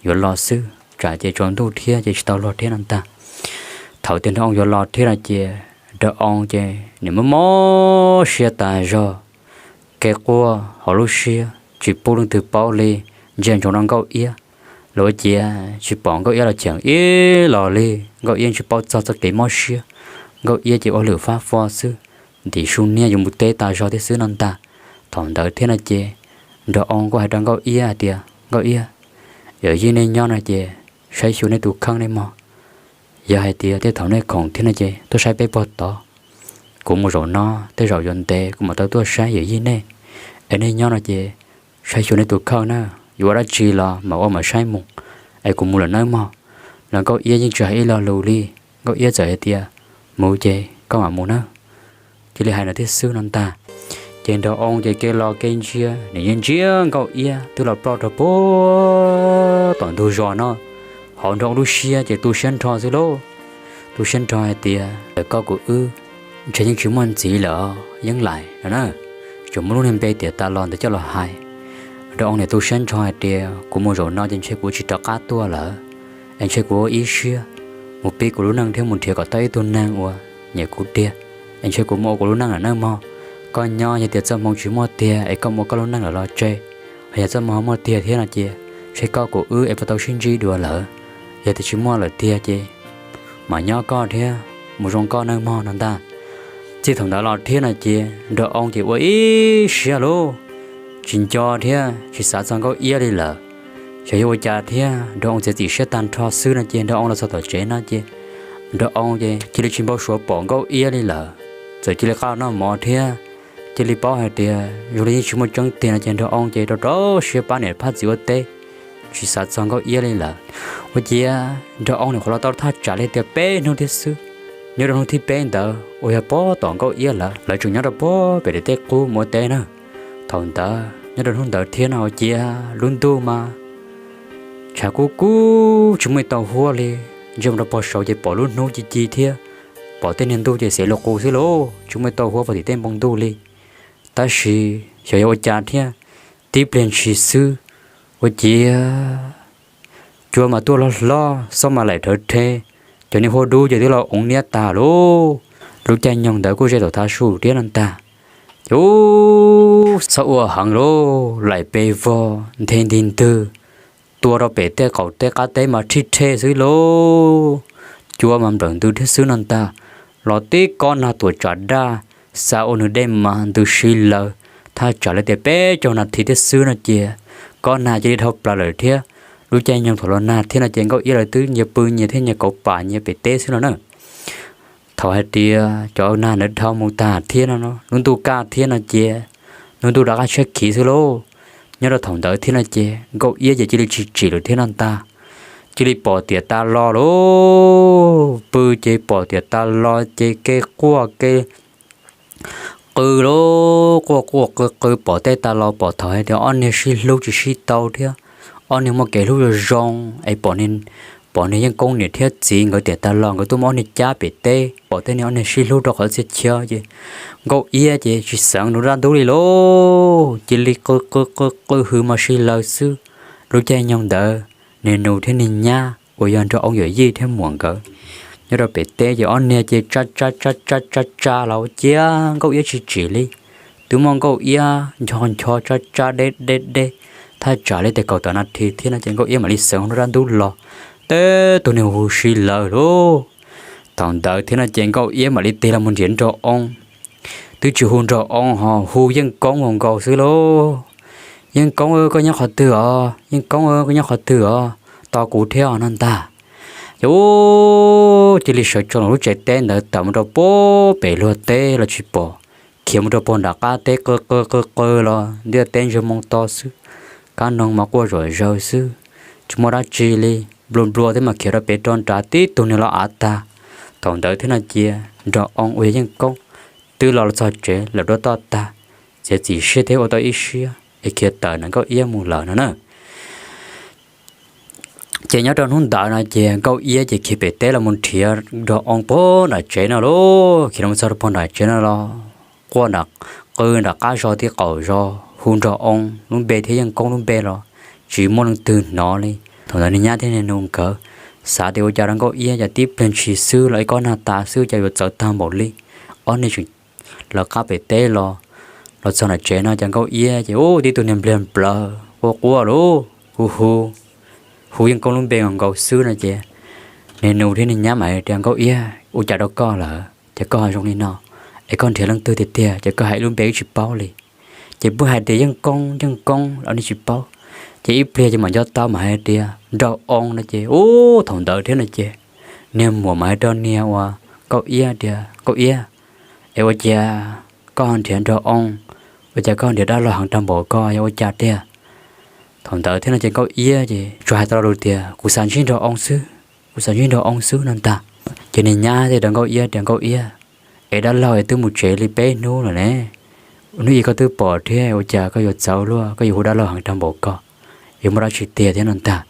yuav los xwb tsam ces tsaus ntuj thiab ces tsis tau luag thiab no ntag. Thaum tias nraug oo yuav los thiab no ces nraug oo ces nws mob mob siab tas zog, kev quaj hauv lub siab tsis pub leej twg paub li, ntsia ntsoov rau Nkauj Iab los ua ciav tsis pom Nkauj Iab los cheem ib los li. Nkauj Iab tsis paub txog txoj kev mob siab, Nkauj Iab ces ua hauj lwm fab fo xwb, ntim su niab yuav mus teb tas zog thiab xwb no ntag. Thaum ntawd thiab no ces Nraug Oo kuj hais rau Nkauj Iab hais tias, Nkauj Iab, yawm yij nej nyob no ces saib xyuas nej tus kheej nej mog. Yog hais tias tej thaum nej khoom thiab no ces tuaj saib peb puag tod. Kuv mus zaum no tej zaum yuav ntev kuv mam tau tuaj saib yawm yij nej. Es nej nyob no ces saib xyuas nej tus kheej na, yuav ua dab tsi los mam ua mam saib mus. Es kuv mus lawm nawb mog. Los Nkauj Iab yeej tsis hais ib lo lus li. Nkauj Iab txawm hais tias, Mus ces koj mam mus nawb. Cia li hais no thiab xwb no ntag. Ces Nraug Oo ces kev los kev ntsia nws yeej ntsia Nkauj Iab twb los ploj rau puag tom ntug zos no. Hauv Nraug Oo lub siab ces tu siab nrho xwb lauj. Tu siab nrho hais tias, Koj kuv wb ntshe yeej tsis muaj ntxiv lawm, Yeeb Laim no na. Tsuas muab lub niag npe tiam tas los ntawd coj los hais. Nraug Oo niam tu siab nrho hais tias, Kuv mus zaum no ces ntshe kuv tsis rov qab tuaj lawm, es ntshe kuv ua ib siab mus pib kuv lub neej thiab mus nrhiav kom tau ib tug neeg uas nyiam kuv tiag, es ntshe kuv mus ua kuv lub neej lawm nawb mog. Koj nyob yog tias txoj hmoo tsis muaj tiag es koj mus ua koj lub neej lawm los tseg. Ho yog txoj hmoo muaj tiag thiab no ces ntshe koj kuv wb es puas tau sib ntsib dua lawm. Yog tias tsis muaj lawm tiag ces mam nyob koj thiab mus zoo koj nawb mog no ntag. Txij thaum ntawd los thiab no ces Nraug Oo ces ua ib siab lauj, tsis nco thiab tsis xav txog Nkauj Iab li lawm. Xyov yog ua cas thiab Nraug Oo txiav txim siab tag nrho xwb no ces Nraug Oo los txog tom tsev no ces Nraug Oo ces cia li tsis npau suav pom Nkauj Iab li lawm. Txawm cia li qab noj mov thiab cia li paub hais tias zoo li yeej tsis muaj tseeb tiag no ces Nraug Oo ces rau rau siab pab niam phab txiv ua teb, tsis xav txog Nkauj Iab li lawm. Ua ciav Nraug Oo nim qhuav los tau thaj tsam li tias peb hnub thiab xwb. Nyob rau hnub thib peb ntawd uas yog puag tom Nkauj Iab lawv, lawv tseem nyob rau puag pem daim teb qub mus ua teb na. Thaum ntawd nyob rau hnub ntawd thiab no ua ciav lub ntuj mas tshav kub kub tsis muaj ib tau huab li. Ntsia mus rau puag saud ces pom lub hnub ci ci thiab pom tej niag ntuj ces xev lus qus xwb lauj, tsis muaj ib tau huab puag tim tej npoo ntuj li. Tab sis xyov yog ua cas thiab tib pliag ntshis xwb ua ciav cua mas tuaj hlob hlob, xob mas laim rhawv rhe, cov niag huab dub ces twb los oov niab tas lauj. Lub caij nyoog ntawd kuj ze thaum tav su thiab no ntag. Ces ub xob ua heev lauj, laim pes vog nthe nti ntwg, tua rau pem tej qaum teb qab teb mas rhij rhe xwb lauj. Cua mas nplawm ntws thiab xwb no ntag. Los tib kob nag tuam tsam daj, xa ua nws dej mas ntws si lawm thaj tsam li tias peb caug nas this thiab xwb no ces kob nag cia li dhau plaws lawm thiab. Lub caij nyoog thaum los nag thiab no ces Nkauj Iab lawv twb nyias pw nyias thiab nyias kauv pam nyias pem teb xwb no na. Thaum hais tias cov nag ntawd dhau mus tag thiab no, lub ntuj kaj thiab no ces lub ntuj rov qab tshiab khiv xwb lauj. Nyob rau thaum ntawd thiab no ces Nkauj Iab ces cia li tsis tsim lawm thiab no ntag. Cia li pom tiam tas los lauj, pw ces pom tiam tas los ces kev quaj kev qw lauj, quaj quaj qw qw pom tej tas los pom thaum hais tias ob niag sib hlub tsis sib tau thiab ob niag muaj kev hlub zoo zoo es pom niag Yeej Koob niam thiab txiv nkawd tiam tas los nkawd tuaj muab ob niag cab pem teb, pom tej niag ob niag sib hlub rau qhov txhia chaw ces Nkauj Iab ces tsis xeev nws dab ntub li lauj, cia li qw qw qw qw hws mas si lawv xwb. Lub caij nyoog ntawd niag nus thiab niag nyab uas yog Nraug Oo yawm yij thiab muam nkawd nyob rau pem teb ces ob niag ces tsa tsa tsa tsa tsa tsa los ua ciav Nkauj Iab tsis tsim li. Twb muaj Nkauj Iab ncho ncho tsa tsa deb deb deb thaj tsam li tias kaum tawm nas this thiab no ces Nkauj Iab mam li xeev nws dab ntub los, teb tus niag hu si lawv lauj. Thaum ntawd thiab no ces Nkauj Iab mam li tig los mus nrhiav Nraug Oo. Twb tsis hu Nraug Oo ho hu Yeej Koob nkaus xwb lauj. Yeej Koob, koj nyob qhov twg os? Yeej Koob, koj nyob qhov twg os? Tos kuv thiab os no ntag. Ces ub cia li sawv tsees lub tsev teb ntawd tawm mus rau puag pem luag teb los tsis pom, khiav mus rau puag nram qab teb qw qw qw qw los ntiaj teb ntsej moo to xwb, kab noog mas quaj zom zaws xwb, tsis muaj dab tsi li. Nplua nplua thiab mas khiav rau pem rau nrad tib tug niag los av tag. Thaum ntawd thiab no cia Nraug Oo uas yog Yeej Koob twb los txog tsev lawm dua toj tag, txiav txim siab thiab ua tau ib siab es khiav tawm ntawm Nkauj Iab mus lawm no na. Ces nyob rau hnub ntawd no ces Nkauj Iab ces khiav pem teb los mus nrhiav Nraug Oo puag nram tsev no lauj. Khiav los txog rau puag nram tsev no los quaj nram, qw nram qab zos tib qaum zos hu Nraug Oo lub npe thiab Yeej Koob lub npe los tsis muaj leej twg hnov li. Thaum ntawd niag nyab thiab niag nus nkawd xav tias ua cas rau Nkauj Iab cas tib pliag ntshis xwb los ib kob nag tas xwb cas yuav txawv tag npaum li. Ob niag tseem lawv qab pem teb los, los txog nram tsev no ces Nkauj Iab ces ub tib tug niag npliag nplawv quaj quaj lauj, hu hu, hu Yeej Koob lub npe nkaus xwb no ces niag nus thiab niag nyab mas tias Nkauj Iab, ua cas rau koj lawm ces koj ho zoo li no, es koj nrhiav leej twg tiag tiag ces koj hais ib lub npe wb tsis paub li. Ces pheej hais tias Yeej Koob, Yeej Koob los nws tsis paub. Ces ib pliag ces mam nco tau mam hais tias Nraug Oo no ces ub thaum ntawd thiab no ces niag muam mam hais rau niag uas Nkauj Iab tias Nkauj Iab, es ua cas koj nrhiav Nraug Oo, ua cas koj nrhiav dab laug heev tag npaum ko yog ua cas tiag? Thaum ntawd thiab no ces Nkauj Iab ces tsuas hais tau lo lus tias kuv xav ntsib Nraug Oo xwb, kuv xav ntsib Nraug Oo xwb no ntag. Ces niag nyab thiaj rau Nkauj Iab tias Nkauj Iab, es dab laug es twb mus tsev li peb hnub lawm ne, hnub ib koj twb pom thiab ua cas koj yuav txawv luaj, koj yuav hu dab laug heev tag npaum ko, yuav muaj dab tsi tiag thiab no ntag.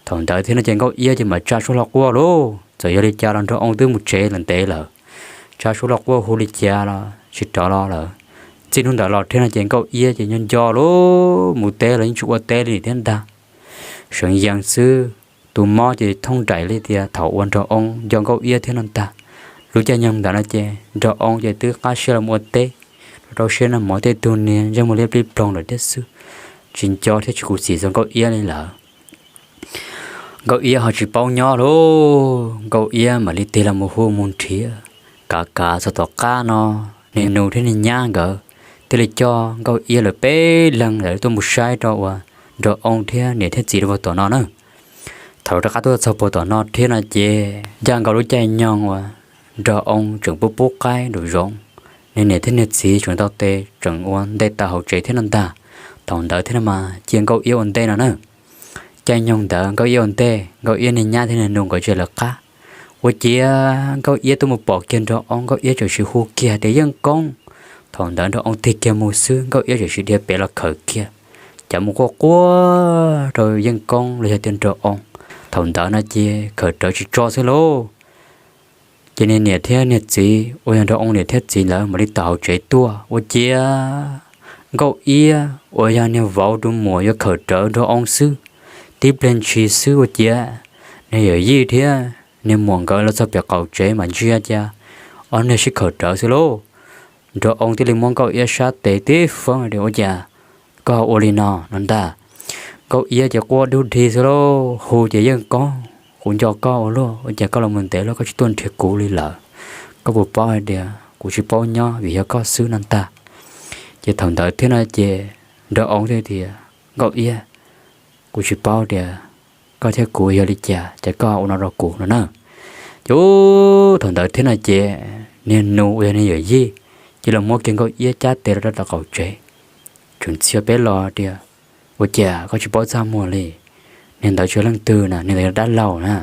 Thaum ntawd thiab no ces Nkauj Iab ces mam tsa suab hlo quaj lauj, txawm yog li cas los Nraug Oo twb mus tsev lawm ntev lawm, tsa suab hlo quaj hu li cas los tsis rov los lawm. Txij hnub ntawd los thiab no ces Nkauj Iab ces nyob nco lauj, mus teb los yeej tsis ua teb li thiab ntag. Seev yees xwb, tus mob ces thooj nraim li tias thaum uas Nraug Oo nco Nkauj Iab thiab no ntag. Lub caij nyoog ntawd no ces Nraug Oo ces twb qab siab los ua teb, rau rau siab noj mov, tej tug niag ntsej muag liab plig ploog lawm thiab xwb, tsis nco thiab tsis khuv xim txog Nkauj Iab li lawm. Nkauj Iab ho tsis paub nyob lauj, Nkauj Iab mam li tig los mus hu mus nrhiav. Kav kav txog tom qab no, niag nus thiab niag nyab nkawd thiaj li coj Nkauj Iab lawv peb leeg lawv tuaj mus saib rau uas Nraug Oo thiab niam thiab txiv rau tom no na. Thaum lawv rov qab tuaj txog puag tom no thiab no ces ncaj nkaus lub caij nyoog uas Nraug Oo tseem pub pub qaib nraum zoov, niag niam thiab niag txiv tseem ntau tes tseem ua ntej taws hauv tsev thiab no ntag. Thaum ntawd thiab no mas cia Nkauj Iab ua ntej no na. Caij nyoog ntawd Nkauj Iab ua ntej, Nkauj Iab niag nyab thiab niag nus nkawd tseem lawv qab. Ua ciav Nkauj Iab tuaj mus pom kiag Nraug Oo, Nkauj Iab txawm sim hu kiag tias Yeej Koob. Thaum ntawd Nraug Oo tig kiag mus xwb, Nkauj Iab txawm sim dhia pem los khawm kiag, cas mus quaj quaj rau Yeej Koob los yog tias Nraug Oo. Thaum ntawd no ces khawm rawv tsis tso xwb lauj. Ces niag niam thiab niag txiv uas yog Nraug Oo niam thiab txiv lawv mam li tawm hauv tsev tuaj. Ua ciav Nkauj Iab uas yog niag vauv tus muam yuav khawm rawv Nraug Oo xwb, tib pliag ntshis xwb ua ciav niag yawm yij thiab niag muam nkawd los txog pem qaum tsev mas ntsia cas ob niag sib khawm rawv xwb lauj. Nraug Oo thiaj li muab Nkauj Iab sab tes tib foob tias ua cas koj ua li no no ntag. Nkauj Iab ces quaj dub dhi xwb lauj, hu ces Yeej Koob, kuv nco koj ua luaj, ua cas koj los mus ntev luaj koj tsis tuaj nrhiav kuv li lawm? Koj puas paub hais tias kuv tsis paub nyob vim yog koj xwb no ntag. Ces thaum ntawd thiab no ces Nraug Oo thiaj tias Nkauj Iab, kuv tsis paub tias koj thiab kuv yog li cas ces koj ua no rau kuv no na. Ces thaum ntawd thiab no ces niag nus uas yog niag yawm yij cia li muab kiag Nkauj Iab cab tes los rau tom qaum tsev, tseem txia peb los tias ua cas koj tsis paub txaj muag li? Niag ntawd tsis yog leej twg na, niag ntawd yog dab laug na.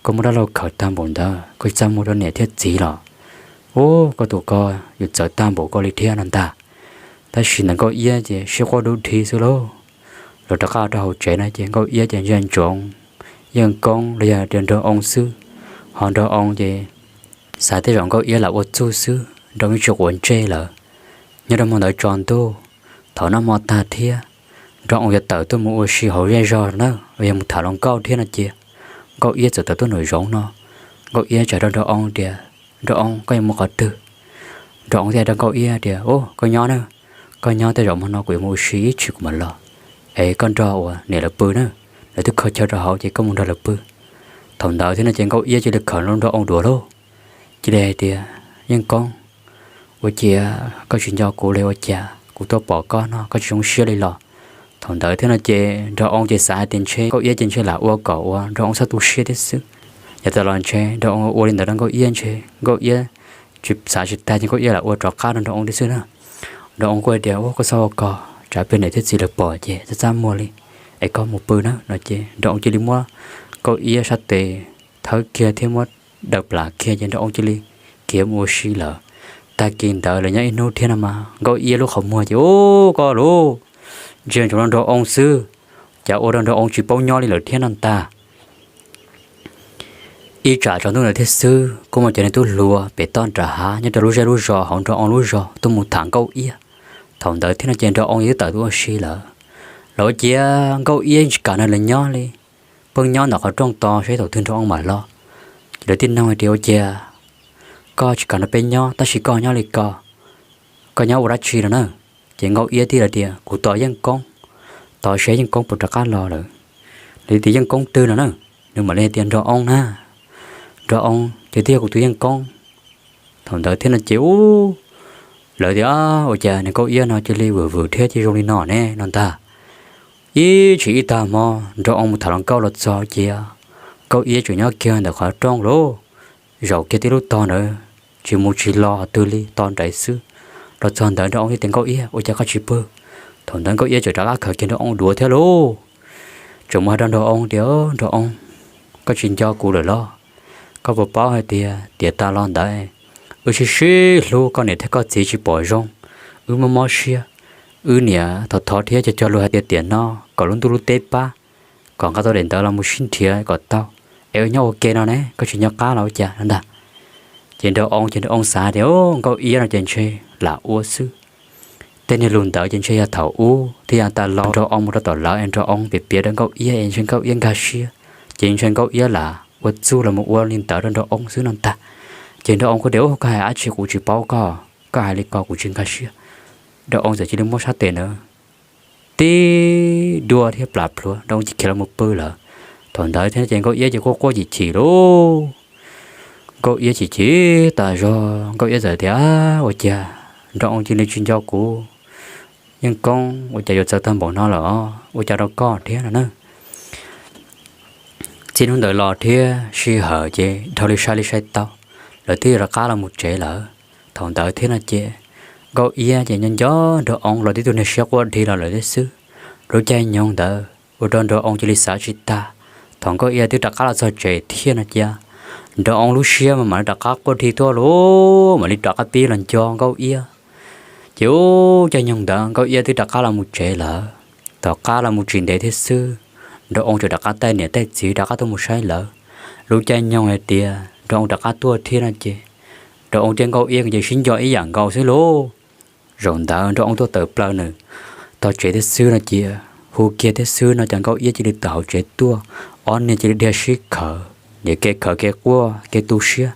Koj muab dab laug khawm tag npaum ntawd koj tsis txaj muag rau niam thiab txiv los? Ub, koj tus ko yuav txawv tag npaum ko li thiab no ntag. Tab sis ntawd Nkauj Iab ces sib quaj dub dhi xwb lauj. Los rov qab rau hauv tsev no ces Nkauj Iab ces ntsia ntsoov Yeej Koob los yog tias Nraug Oo xwb. Ho Nraug Oo ces xav tej zaum Nkauj Iab lam ua txuj xwb, Nraug Oo tsis quav ntsej lawm. Nyob rau hmo ntawd tsaus ntuj, thaum noj hmo tag thiab, Nraug Oo yuav tawm tuaj mus ua si hauv zej zog na, yog mus tham hluas nkauj thiab no ces Nkauj Iab txawm tawm tuaj nraum zoov no. Nkauj Iab tsa rau Nraug Oo tias Nraug Oo, koj yuav mus qhov twg? Nraug Oo thiaj rau Nkauj Iab tias ub, koj nyob na, koj nyob tej zaum hmo no kuv yuav mus ua si ib chim kuv mam los, es koj nrog uas niam lawv pw na, lawv twb kho chaw rau hauv ces koj mus nrog lawv pw. Thaum ntawd thiab no ces Nkauj Iab cia li khawm Nraug Oo duav lauj, cia li hais tias Yeej Koob, ua ciav koj tsis nco kuv li ua cas kuv tuaj pom koj no koj tsis zoo siab li los? Thaum ntawd thiab no ces Nraug Oo ces xav hais tias ntshe Nkauj Iab ces ntshe lam ua kom uas Nraug Oo txhob tu siab thiab xwb. Yog tas los ntshe Nraug Oo ua li ntawd rau Nkauj Iab ntshe Nkauj Iab tsis xav tsis tag ces Nkauj Iab lam ua rov qab rau Nraug Oo thiab xwb na. Nraug Oo kuj hais tias ub, koj txhob ua ko, tsam peb niam thiab txiv lawv pom ces txaj txaj muag li, es koj mus pw na no ces Nraug Oo cia li muab Nkauj Iab sab tes thawb kiag thiab muab daws plas kiag ces Nraug Oo cia li khiav mus ua si lawm. Tag kis ntawd lawv nyob ib hnub thiab no mas Nkauj Iab lub qhov muag ces ub, koj lub ntsia ntsoov rau Nraug Oo xwb, cas ua rau Nraug Oo tsis paub nyob li lawm thiab no ntag. Ib tsam tsaus ntuj ntawd thiab xwb kuj muaj cov niag tub hluas pem toj nram hav nyob rau lub zej lub zos hauv Nraug Oo lub zos tuaj mus tham Nkauj Iab. Thaum ntawd thiab no ces Nraug Oo twb tawm tuaj ua si lawm. Los ua ciav Nkauj Iab tsis kam nrog lawv nyob li, pheej nyob ntawm qhov rooj tos saib thaum twg Nraug Oo mam los. Ces lawv thiaj nug hais tias ua ciav koj tsis kam nrog peb nyob tab sis koj nyob li ko, koj nyob ua dab tsi no na? Ces Nkauj Iab thiaj hais tias kuv tos Yeej Koob, tos saib Yeej Koob puas rov qab los lawm. Lawv tias Yeej Koob twg no na? Nws mam li hais tias Nraug Oo na. Nraug Oo ces twb yog kuv tus Yeej Koob. Thaum ntawd thiab no ces ub, Lawv tias, Ua cas niag Nkauj Iab no cia li vwm vwm thiab cia zoo li no ne? No ntag. Ib tsam ib tag hmo Nraug Oo mus tham hluas nkauj los txog ces Nkauj Iab tseem nyob kiag ntawm qhov rooj lauj, zaum kiag tib lub tog ntawd, tsis mus tsis los twg li, tos nraim xwb. Los txog ntawd Nraug Oo thiaj tias, Nkauj Iab, ua cas koj tsis pw? Thaum ntawd Nkauj Iab txawm rov qab khaws kiag Nraug Oo duav thiab lauj. Tseem mus hais rau Nraug Oo tias, Nraug Oo, koj tsis nco kuv lawm los? Koj puas paub hais tias tiam tas los ntawd wb sib sib hlub, koj niam thiab koj txiv tsis pom zoo, wb mob mob siab, wb niam thov thov thiab cog cog lus hais tias tiam no kom lub ntuj lub teb pab, kom nqa tau daim ntawv los mus sib nrhiav kom tau, es wb nyob ua ke no ne, koj tsis nco qab los ua cas? No ntag. Ces Nraug Oo ces Nraug Oo xav tias, Nkauj Iab no ces ntshe lam ua xwb. Tej niag lus ntawd ces ntshe yog thaum ub thiab yog tas los Nraug Oo mus rau tom lawv es Nraug Oo piav piav rau Nkauj Iab es ntshe Nkauj Iab nkag siab, ces ntshe Nkauj Iab lam ua txuj los mus ua li ntawd rau Nraug Oo xwb no ntag. Ces Nraug Oo kuj tias, Koj hais dab tsi kuv tsis paub koj, koj hais li ko kuv tsis nkag siab. Nraug Oo txawm cia li muab sab tes ntawd tib dua thiab plam plhuav, Nraug Oo cia li khiav los mus pw lawm. Thaum ntawd thiab ces Nkauj Iab ces quaj quaj chim chim lauj. Nkauj Iab chim chim tas zog, Nkauj Iab txawm tias, Ua cas Nraug Oo cia li tsis nco kuv? Yeej Koob, ua cas yuav txawv tag npaum no lawm? Ua cas rau koj thiab no na? Txij hnub ntawd los thiab sij hawm ces dhau li sai li sai tau, lawv twb yuav rov qab los mus tsev lawm. Thaum ntawd thiab no ces Nkauj Iab ces nco nco Nraug Oo los tib tug niag siab quaj dhi los lawm thiab xwb. Lub caij nyoog ntawd ua rau Nraug Oo cia li xav tsis tag. Thaum Nkauj Iab twb rov qab los txog tsev thiab no cia, Nraug Oo lub siab mas mam li rov qab quaj dhi tuaj lauj, mam li rov qab pib los nco Nkauj Iab. Ces ub, caij nyoog ntawd Nkauj Iab twb rov qab los mus tsev lawm. Tom qab los mus tsis ntev thiab xwb, Nraug Oo tseem rov qab taij niam taij txiv rov qab tuaj mus saib lawv. Lub caij nyoog hais tias Nraug Oo rov qab tuaj thiab no ces, Nraug Oo thiab Nkauj Iab ces sib nco ib yam nkaus xwb lauj. Zaum ntawd Nraug Oo tuaj tawm plaws nws tog tsev thiab xwb no cia, hu kiag thiab xwb no ces Nkauj Iab cia li tawm hauv tsev tuaj, ob niag cia li dhia sib khawv, niam kev khawv kev quaj kev tu siab.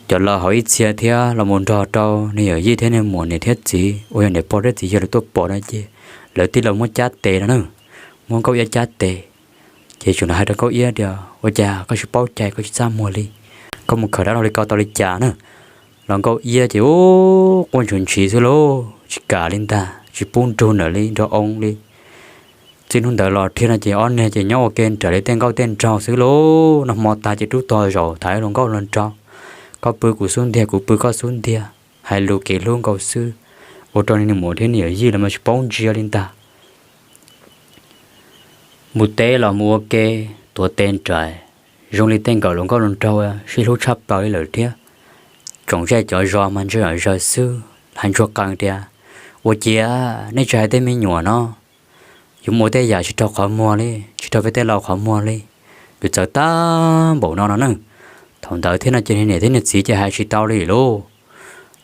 Cov laus hauv ib txhia thiab los mus nrog rau niag yawm yij thiab niag muam niam thiab txiv uas yog niam pog thiab txiv yawg lawv tuaj pom no ces lawv tij laug muab cab tes no na, muab Nkauj Iab cab tes. Ces tseem los hais rau Nkauj Iab tias, Ua cas koj tsis paub cai, koj tsis txaj muag li, koj mus khawm dab laug li ko tau li cas na? Los Nkauj Iab ces ub, quaj ntshis ntshis xwb lauj, tsis kam li ntag, tsis pub nrug ntawm li Nraug Oo li. Txij hnub ntawd los thiab no ces ob niag ces nyob ua ke nraim li tej nkauj tej nraug xwb lauj. Noj hmo tag ces rub tog zaum tham hluas nkauj hluas nraug, koj pw kuv xub ntiag, kuv pw koj xub ntiag, hais lus kev hlub nkaus xwb, ua rau niag muam thiab niag yawm yij los mas tsis paub ntsia li ntag. Mus teb los mus ua ke, tuav tes nraim, zoo li tej nkawm hluas nkauj hluas nraug sib hlub tshaj plaws li lawm thiab. Tsoom zej cov zos mas ntsia zom zaws xwb, hais ntsuag qees tias, Ua ciav nej tsis hais tej me nyuam no, yuav mus ua tej yam tsis raug qhov muag li, tsis raug peb tej laus qhov muag li, yuav txawv tag npaum no no na. Thaum ntawd thiab no ces niam thiab niag txiv ces hais tsis tau li lauj.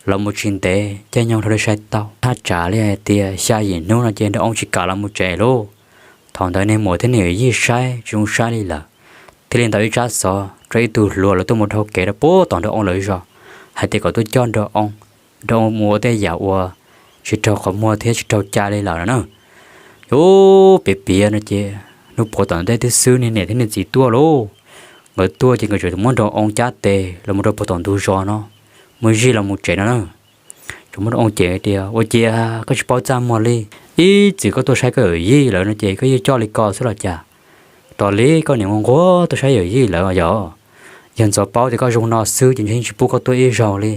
Los mus tsis ntev caij nyoog dhau li sai tau, thaj tsam li hais tias xya yim hnub no ces Nraug Oo tsis kam los mus tsev lauj. Thaum ntawd niag muam thiab niag yawm yij saib tsis zoo saib li lawm, thiaj li ntaus ib tsab xov rau ib tug hluas los tuaj mus dhau kev rau puag tom Nraug Oo lawv zos, hais tias kom tuaj coj Nraug Oo, Nraug Oo mus ua tej yam uas tsis raug qhov muag thiab tsis raug cai li lawm no na. Ub, piav piav no ces hnub puav tom ntej twb xwb niag niam thiab niag txiv tuaj lauj. Nkawd tuaj ces nkawd tseem muab Nraug Oo cab tes los mus rau puag tom ntug zos no, muaj zij los mus tsev no na. Tseem muab Nraug Oo cem tias, Ua ciav koj tsis paub txaj muag li, ib txwm koj tuaj saib koj yawm yij lawm no ces koj yeej coj li ko xwb los cas? Tos li koj niam nquag nquag tuaj saib yawm yij lawm yog, yog ntxov paub tias koj zoo no xwb ces ntshe yeej tsis pub koj tuaj ib zaug li.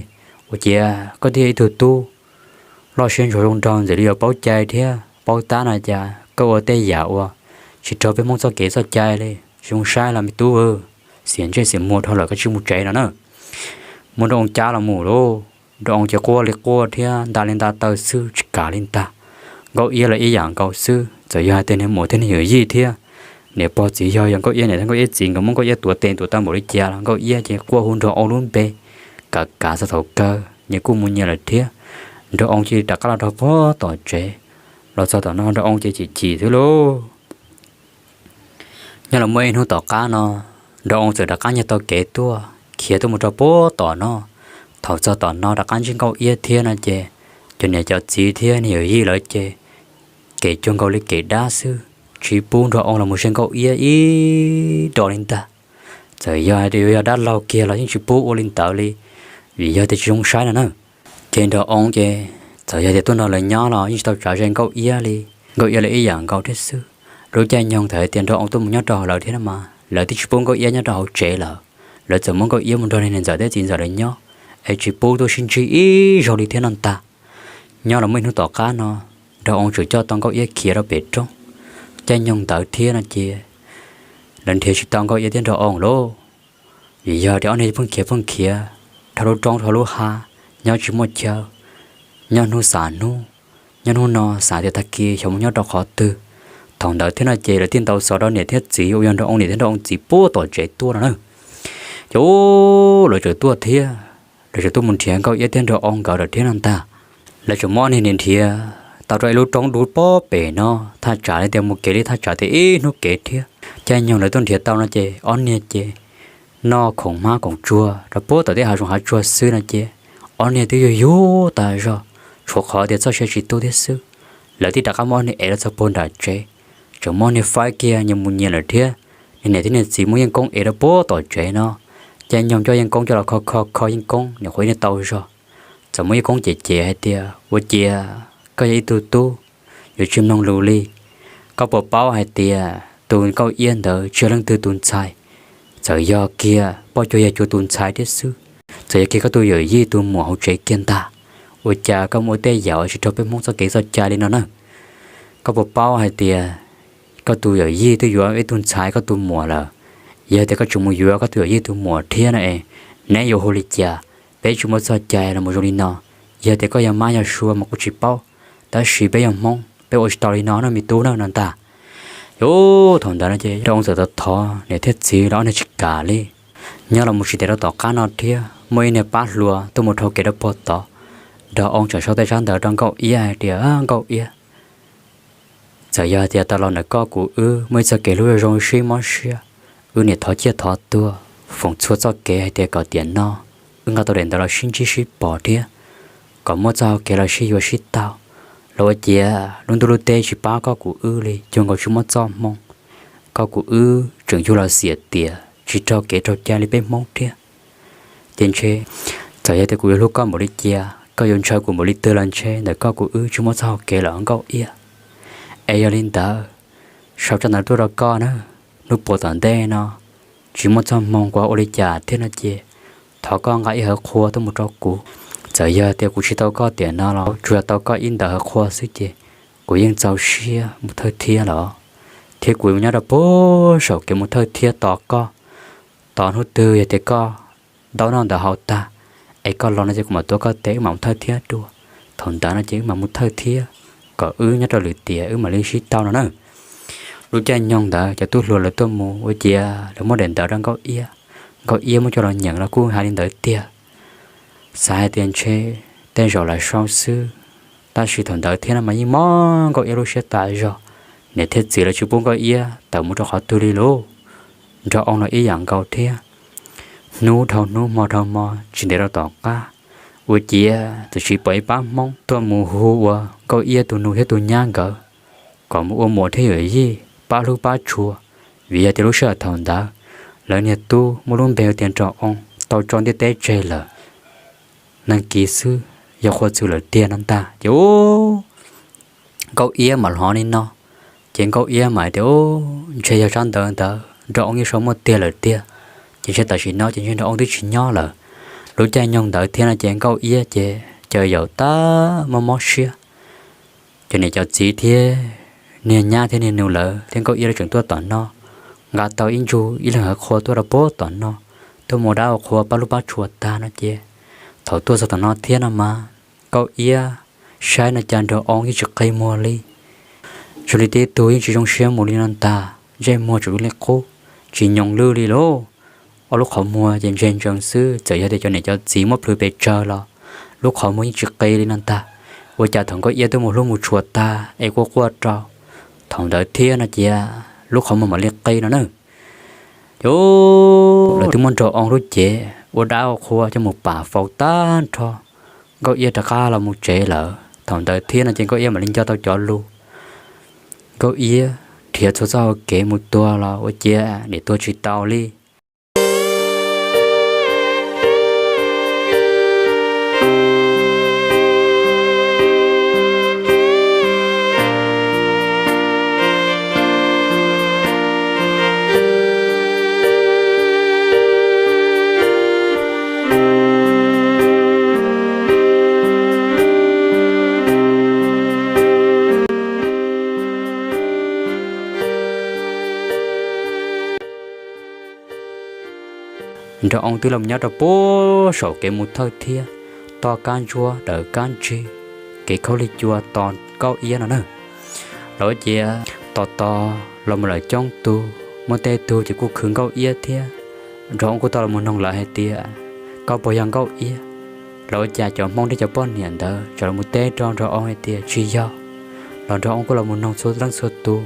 Ua ciav koj twb yog ib tug tub loj siab ntsuag zoo nraug ntxim li yuav paub cai thiab paub tab no cas koj ua tej yam uas tsis raug peb Hmoob txoj kev txoj cai li, tsis zoo saib los me tub. Xiam ntsej xiam muag dhau lawm, koj cia li mus tsev no na. Muab Nraug Oo cab los mus lauj. Nraug Oo ces quaj li quaj thiab nta li nta taw xwb tsis kam li ntag. Nkauj Iab los ib yam nkaus xwb, txawm yog hais tias niag muam thiab niag yawm yij thiab niam pog txiv yawg, yog Nkauj Iab niam thiab Nkauj Iab txiv nkawd muab Nkauj Iab tuav tes ntuav tau npaum li cas los Nkauj Iab ces quaj hu Nraug Oo lub npe, kav kav txog thaum kawg nyias kuj mus nyias lawm thiab. Nraug Oo cia li rov qab los rau puag tom tsev. Los txog tom no Nraug Oo ces chim chim xwb lauj. Nyob los muaj ib hnub tom qab no, Nraug Oo txawm rov qab nyiag tau kev tuaj khiav tuaj mus rau puag tom no. Thaum txog tom no rov qab ntsib Nkauj Iab thiab no ces cov niam cov txiv thiab niag yawm yij lawv ces kev cuag nkaus li kev dab xwb, tsis pub Nraug Oo los mus saib Nkauj Iab ib rov li ntag. Txawm yog hais tias yuav yog dab laug kiag los yeej tsis pub ua li ntawd li, vim yog tias tsis zoo saib no na. Ces Nraug Oo ces txawm yog tias tuaj nrog lawv nyob los yeej tsis tau tsav ze Nkauj Iab li. Nkauj Iab lawv ib yam nkaus thiab xwb. Lub caij nyoog txawm hais tias Nraug Oo tuaj mus nyob rau hauv lawv thiab no mas lawv twb tsis pub Nkauj Iab nyob rau hauv tsev lawm. Lawv txawm muab Nkauj Iab mus nrog niam ntxawm thiab txiv ntxawm lawv nyob, es tsis pub tuaj sib ntsib ib zaug li thiab no ntag. Nyob los muaj ib hnub tom qab no, Nraug Oo tseem coj tau Nkauj Iab khiav rau pem roob. Caij nyoog ntawd thiab no ces lawv nrhiav tsis tau Nkauj Iab thiab Nraug Oo lauj. Vim yog tias ob niag pheej khiav pheej khiav dhau lub roob dhau lub hav, nyob tsis muaj chaw, nyob hnub xav hnub, nyob hnub no xav tias tag kis xyov mus nyob rau qhov twg. Thaum ntawd thiab no ces lawv thiaj ntaus xov rau niam thiab txiv uas yog Nraug Oo niam thiab Nraug Oo txiv puag tom tsev tuaj no na. Ces lawv tseem tuaj thiab, lawv tseem tuaj mus nrhiav Nkauj Iab thiab Nraug Oo nkawd lawm thiab no ntag. Lawv tseem muab ob niag nrhiav tau rau ib lub roob dub pob pem no, thaj tsam li tias mus kev li thaj tsam tias ib hnub kev thiab. Caij nyoog lawv tuaj nrhiav tau no ces ob niag ces noj khoom hmab khoom tsuag rau puag tom tej hav zoov hav tsuag xwb no ces ob niag twb yug yug tas zog, tshuav qhov tias txoj sia tsis tu thiab xwb. Lawv thiaj rov qab muab ob niag ev los txog puag nram tsev, tseem muab niag faib kiag nyias mus nyias lawm thiab. Niag niam thiab niag txiv muab Yeej Koob ev rau puag tom tsev no. Caij nyoog coj Yeej Koob coj los kho kho kho Yeej Koob nyuam qhuav ib niag tau zog. Txawm muab Yeej Koob cem cem hais tias, ua ciav koj yog ib tug tub yuav tsis mloog lus li. Koj puas paub hais tias tus Nkauj Iab ntawd tsis yog leej twg tus ntxhais, txawm yog kiag Poj Cuag Yawg Cuag tus ntxhais thiab xwb, txawm yog kiag koj tus yawm yij tus muam hauv tsev kiag ntag. Ua cas koj mus ua tej yam uas tsis raug peb Hmoob txoj kev txoj cai li no na? Koj puas paub hais tias koj tus yawm yij twb yuav ib tug ntxhais koj tus muam lawm? Yog tias koj tseem mus yuav koj tus yawm yij tus muam thiab no es, neb yuav hu li cas? Peb tsis muaj txoj cai los mus zoo li no. Yog tias koj yog mab yog sua mas kuv tsis paub, tab sis peb yog Hmoob peb ua tsis tau li no no me tub na no ntag. Yus, thaum ntawd no ces Nraug Oo txawm thov thov niam thiab txiv los ob niag tsis kam li. Nyob los mus tsis ntev rau tom qab no thiab muaj ib niag pab hluas tuaj mus dhau kev rau puag tod. Nraug Oo tseem sau tej tsab ntawv rau Nkauj Iab hais tias, Nkauj Iab, txawm yog tias tau los ntawm koj kuv wb muaj ib txoj kev hlub zoo zoo sib mob siab, wb niam thov ciaj thov tuag, foom txhua txoj kev hais tias kom tiam no wb nqa tau daim ntawv los sib ntsib sib pom thiab kom muaj txoj hau kev los sib yuav sib tau, los ua ciav lub ntuj lub teb tsis pab koj kuv wb li, cuag nkaus tsis muaj txoj hmoo. Koj kuv wb tseem yug los xiam tiam tsis raug kev raug cai li peb Hmoob thiab. Ces ntshe txawm yog tias kuv yuav hlub koj npaum li cas, koj yuav ntshaw kuv npaum li twg los ntshe ntawm koj kuv wb tsis muaj txoj hau kev lawm Nkauj Iab. Es yog li ntawd, sau tsab ntawv tuaj rau koj na, hnub puas tom ntej no tsis muaj txoj hmoo kuv ua li cas thiab no ces thov koj nqa ib hawv qhua tuaj mus rau kuv. Txawm yog tias kuv tsis tau koj tiam no los tsuas yog tau koj ib ntawv hawv qhua xwb ces kuv yeej txaus siab mus thawj thiab los, thiab kuv yuav nyob rau puag saum kev mus thawj thiab tos koj. Tos hnub twg yog tias koj ntaub noj ntawv haus tag es koj los no ces kuv mam tuav koj tes wb mam mus thawj thiab dua. Thaum ntawd no ces wb mam mus thawj thiab, kom wb nyob rau lwm tiam wb mam li sib tau no na. Lub caij nyoog ntawd cov tub hluas lawv tuaj mus ua ciav lawv muab daim ntawv rau Nkauj Iab, Nkauj Iab muab coj los nyeem los kuj hais li ntawd tiag. Xav hais tias ntshe tej zaum lam sau xwb, tab sis thaum ntawd thiab no mas yeej mob Nkauj Iab lub siab tas zog. Niam thiab txiv lawv tsis pub Nkauj Iab tawm mus rau qhov twg li lauj. Nraug Oo los ib yam nkaus thiab. Hnub dhau hnub hmo dhau hmo tsis ntev rau tom qab, ua ciav txawm sis pom ib pab Hmoob tuaj mus hu ua Nkauj Iab tus nus thiab tus nyab nkawd kom mus ua muam thiab yawm yij pab hlub pab tshua, vim yog tias lub sij hawm thaum ntawd lawv niag tub muaj lub npe hu tias Nraug Oo tau tso ntiaj teb tseg lawm. Neeg kiv xwb, yog qhua txwm lawm tiag no ntag ces ub, Nkauj Iab mam hnov li no, ces Nkauj Iab mam hais tias, ntshe yog tsab ntawv ntawd Nraug Oo yeej sau muaj tiag lawm tiag, ces ntshe tam sim no ces ntshe Nraug Oo twb tsis nyob lawm. Lub caij nyoog ntawd thiab no ces Nkauj Iab ces cas yaum tag mob mob siab. Cov niam cov txiv thiab niag nyab thiab niag nus lawv thiab Nkauj Iab lawv tseem tuaj tom no, nqa tau ib ntsug ib leeg hawv qhua tuaj rau puag tom no, tuaj mus ua dab ua qhua pab hlub pab tshua tag no ces thaum tuaj txog tom no thiab no mas Nkauj Iab saib no cas Nraug Oo yeej tsis qi muag li. Zoo li tib tug yeej tsis zoo siab mus li no ntag, ntsej muag tseem li qub, tsis nyoos lwj li lauj. Ob lub qhov muag ces ntseg ntsees xwb, txawm yog tias cov niam cov txiv muab plhws pes tsawg los lub qhov muag yeej tsis qi li no ntag. Ua cas thaum Nkauj Iab twb mus hlub mus tshua tag es quaj quaj rau thaum ntawd thiab no cia lub qhov muag mam li qi no na. Ces lawv twb muab Nraug Oo lub cev ua dab ua qhua coj mus pam faus tag nrho, Nkauj Iab rov qab los mus tsev lawm. Thaum ntawd thiab no ces Nkauj Iab mam li nco tau cov lus. Nkauj Iab nrhiav txhua txoj hau kev mus tuag los ua ciav nim tuag tsis tau li. nraug oo twb los nyob rau puag saum kev mus thawj thiab, toj kab ntsuab dawm kab ntsig, kev khaub lig cua tos Nkauj Iab no na. Los ua ciav tos tos los mus lawm coob tug, muaj tej tug ces kuj khwv Nkauj Iab thiab. Nraug oo kuj tau los mus noog lawv hais tias, koj puas yog Nkauj Iab? Los ua cas cov Hmoob thiab cov poj niam ntawd txawm los mus teb rau nraug oo hais tias tsis yog. Los nraug oo kuj los mus noog txhua leej txhua tus,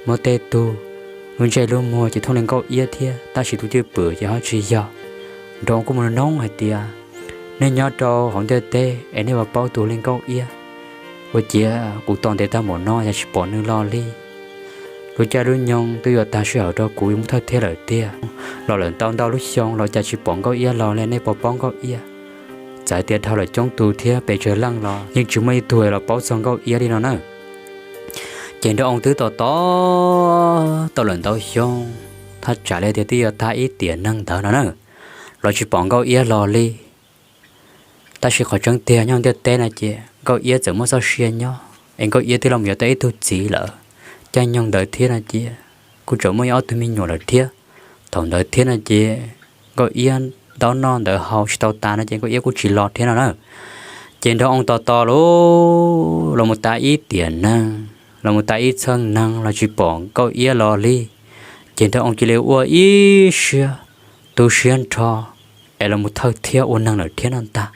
muaj tej tug lub ntsej lub muag ces thooj li Nkauj Iab thiab tab sis tus cwj pwm ces ho tsis yog. Nraug oo kuj mus noog hais tias, nej nyob rau hauv ntiaj teb es nej puas paub tus li Nkauj Iab? Ua ciav kuv tos ntev tag npaum no yog tsis pom nws los li. Lub caij lub nyoog twb yuav tag sij hawm rau kuv yuav mus thawj thiab lawm tiag, los lawm ntau ntau lub xyoo los cas tsis pom Nkauj Iab los li, nej puas paub Nkauj Iab? Txawm tias dhau lawm coob tus thiab pes tsawg leej los yeej tsis muaj ib tug los paub txog Nkauj Iab li no na. Ces nraug oo twb tos tos tau lawm ntau xyoo, thaj tsam li tias twb yuav tag ib tiam neeg ntawd no na, los tsis pom Nkauj Iab los li. Tab sis qhov tseeb tiag nyob ntiaj teb no ces Nkauj Iab txawm muaj txoj sia nyob es Nkauj Iab twb los yuav tau ib tug txiv lawm. Caij nyoog ntawd thiab no ces kuj tseem muaj ib ob tug me nyuam lawm thiab. Thaum ntawd thiab no ces Nkauj Iab ntaub noj ntawd haus tsis tau tas no ces Nkauj Iab kuj tsis los thiab no na. Ces nraug oo tos tos los, los mus tas ib tiam neeg, los mus tas ib txheej neeg los tsis pom Nkauj Iab los li. Ces nraug oo cia li ua ib siab tu siab nrho es los mus thawj thiab ua neeg lawm thiab no ntag.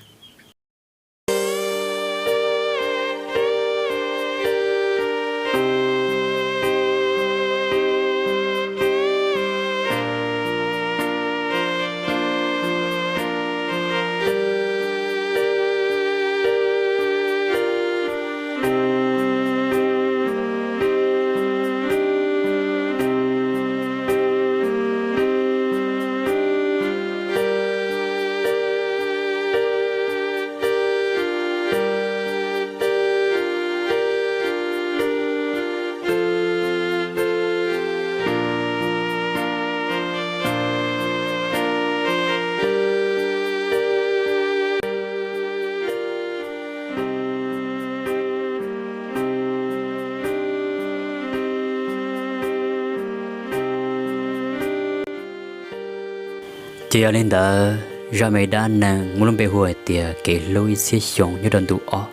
Ces yog li ntawd, zaj me dab neeg muaj lub npe hu hais tias Kev Hlub Ib Txhiab Xyoo nyob rau ntu ob,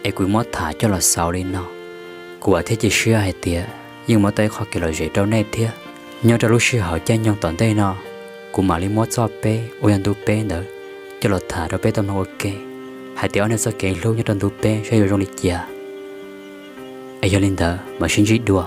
es kuv muab tham coj los xaus li no. Kuv vam thiab cia siab hais tias yeej muab tau ib qho kev lom zem rau nej thiab. Nyob rau lub sij hawm caij nyoog tom ntej no, kuv mam li muab txoj peb uas yog ntu peb ntawd coj los tham rau peb tau mloog ua ke, hais tias ob neeg txoj kev hlub nyob rau ntu peb saib yuav zoo li cas. Es yog li ntawd mam sib ntsib dua.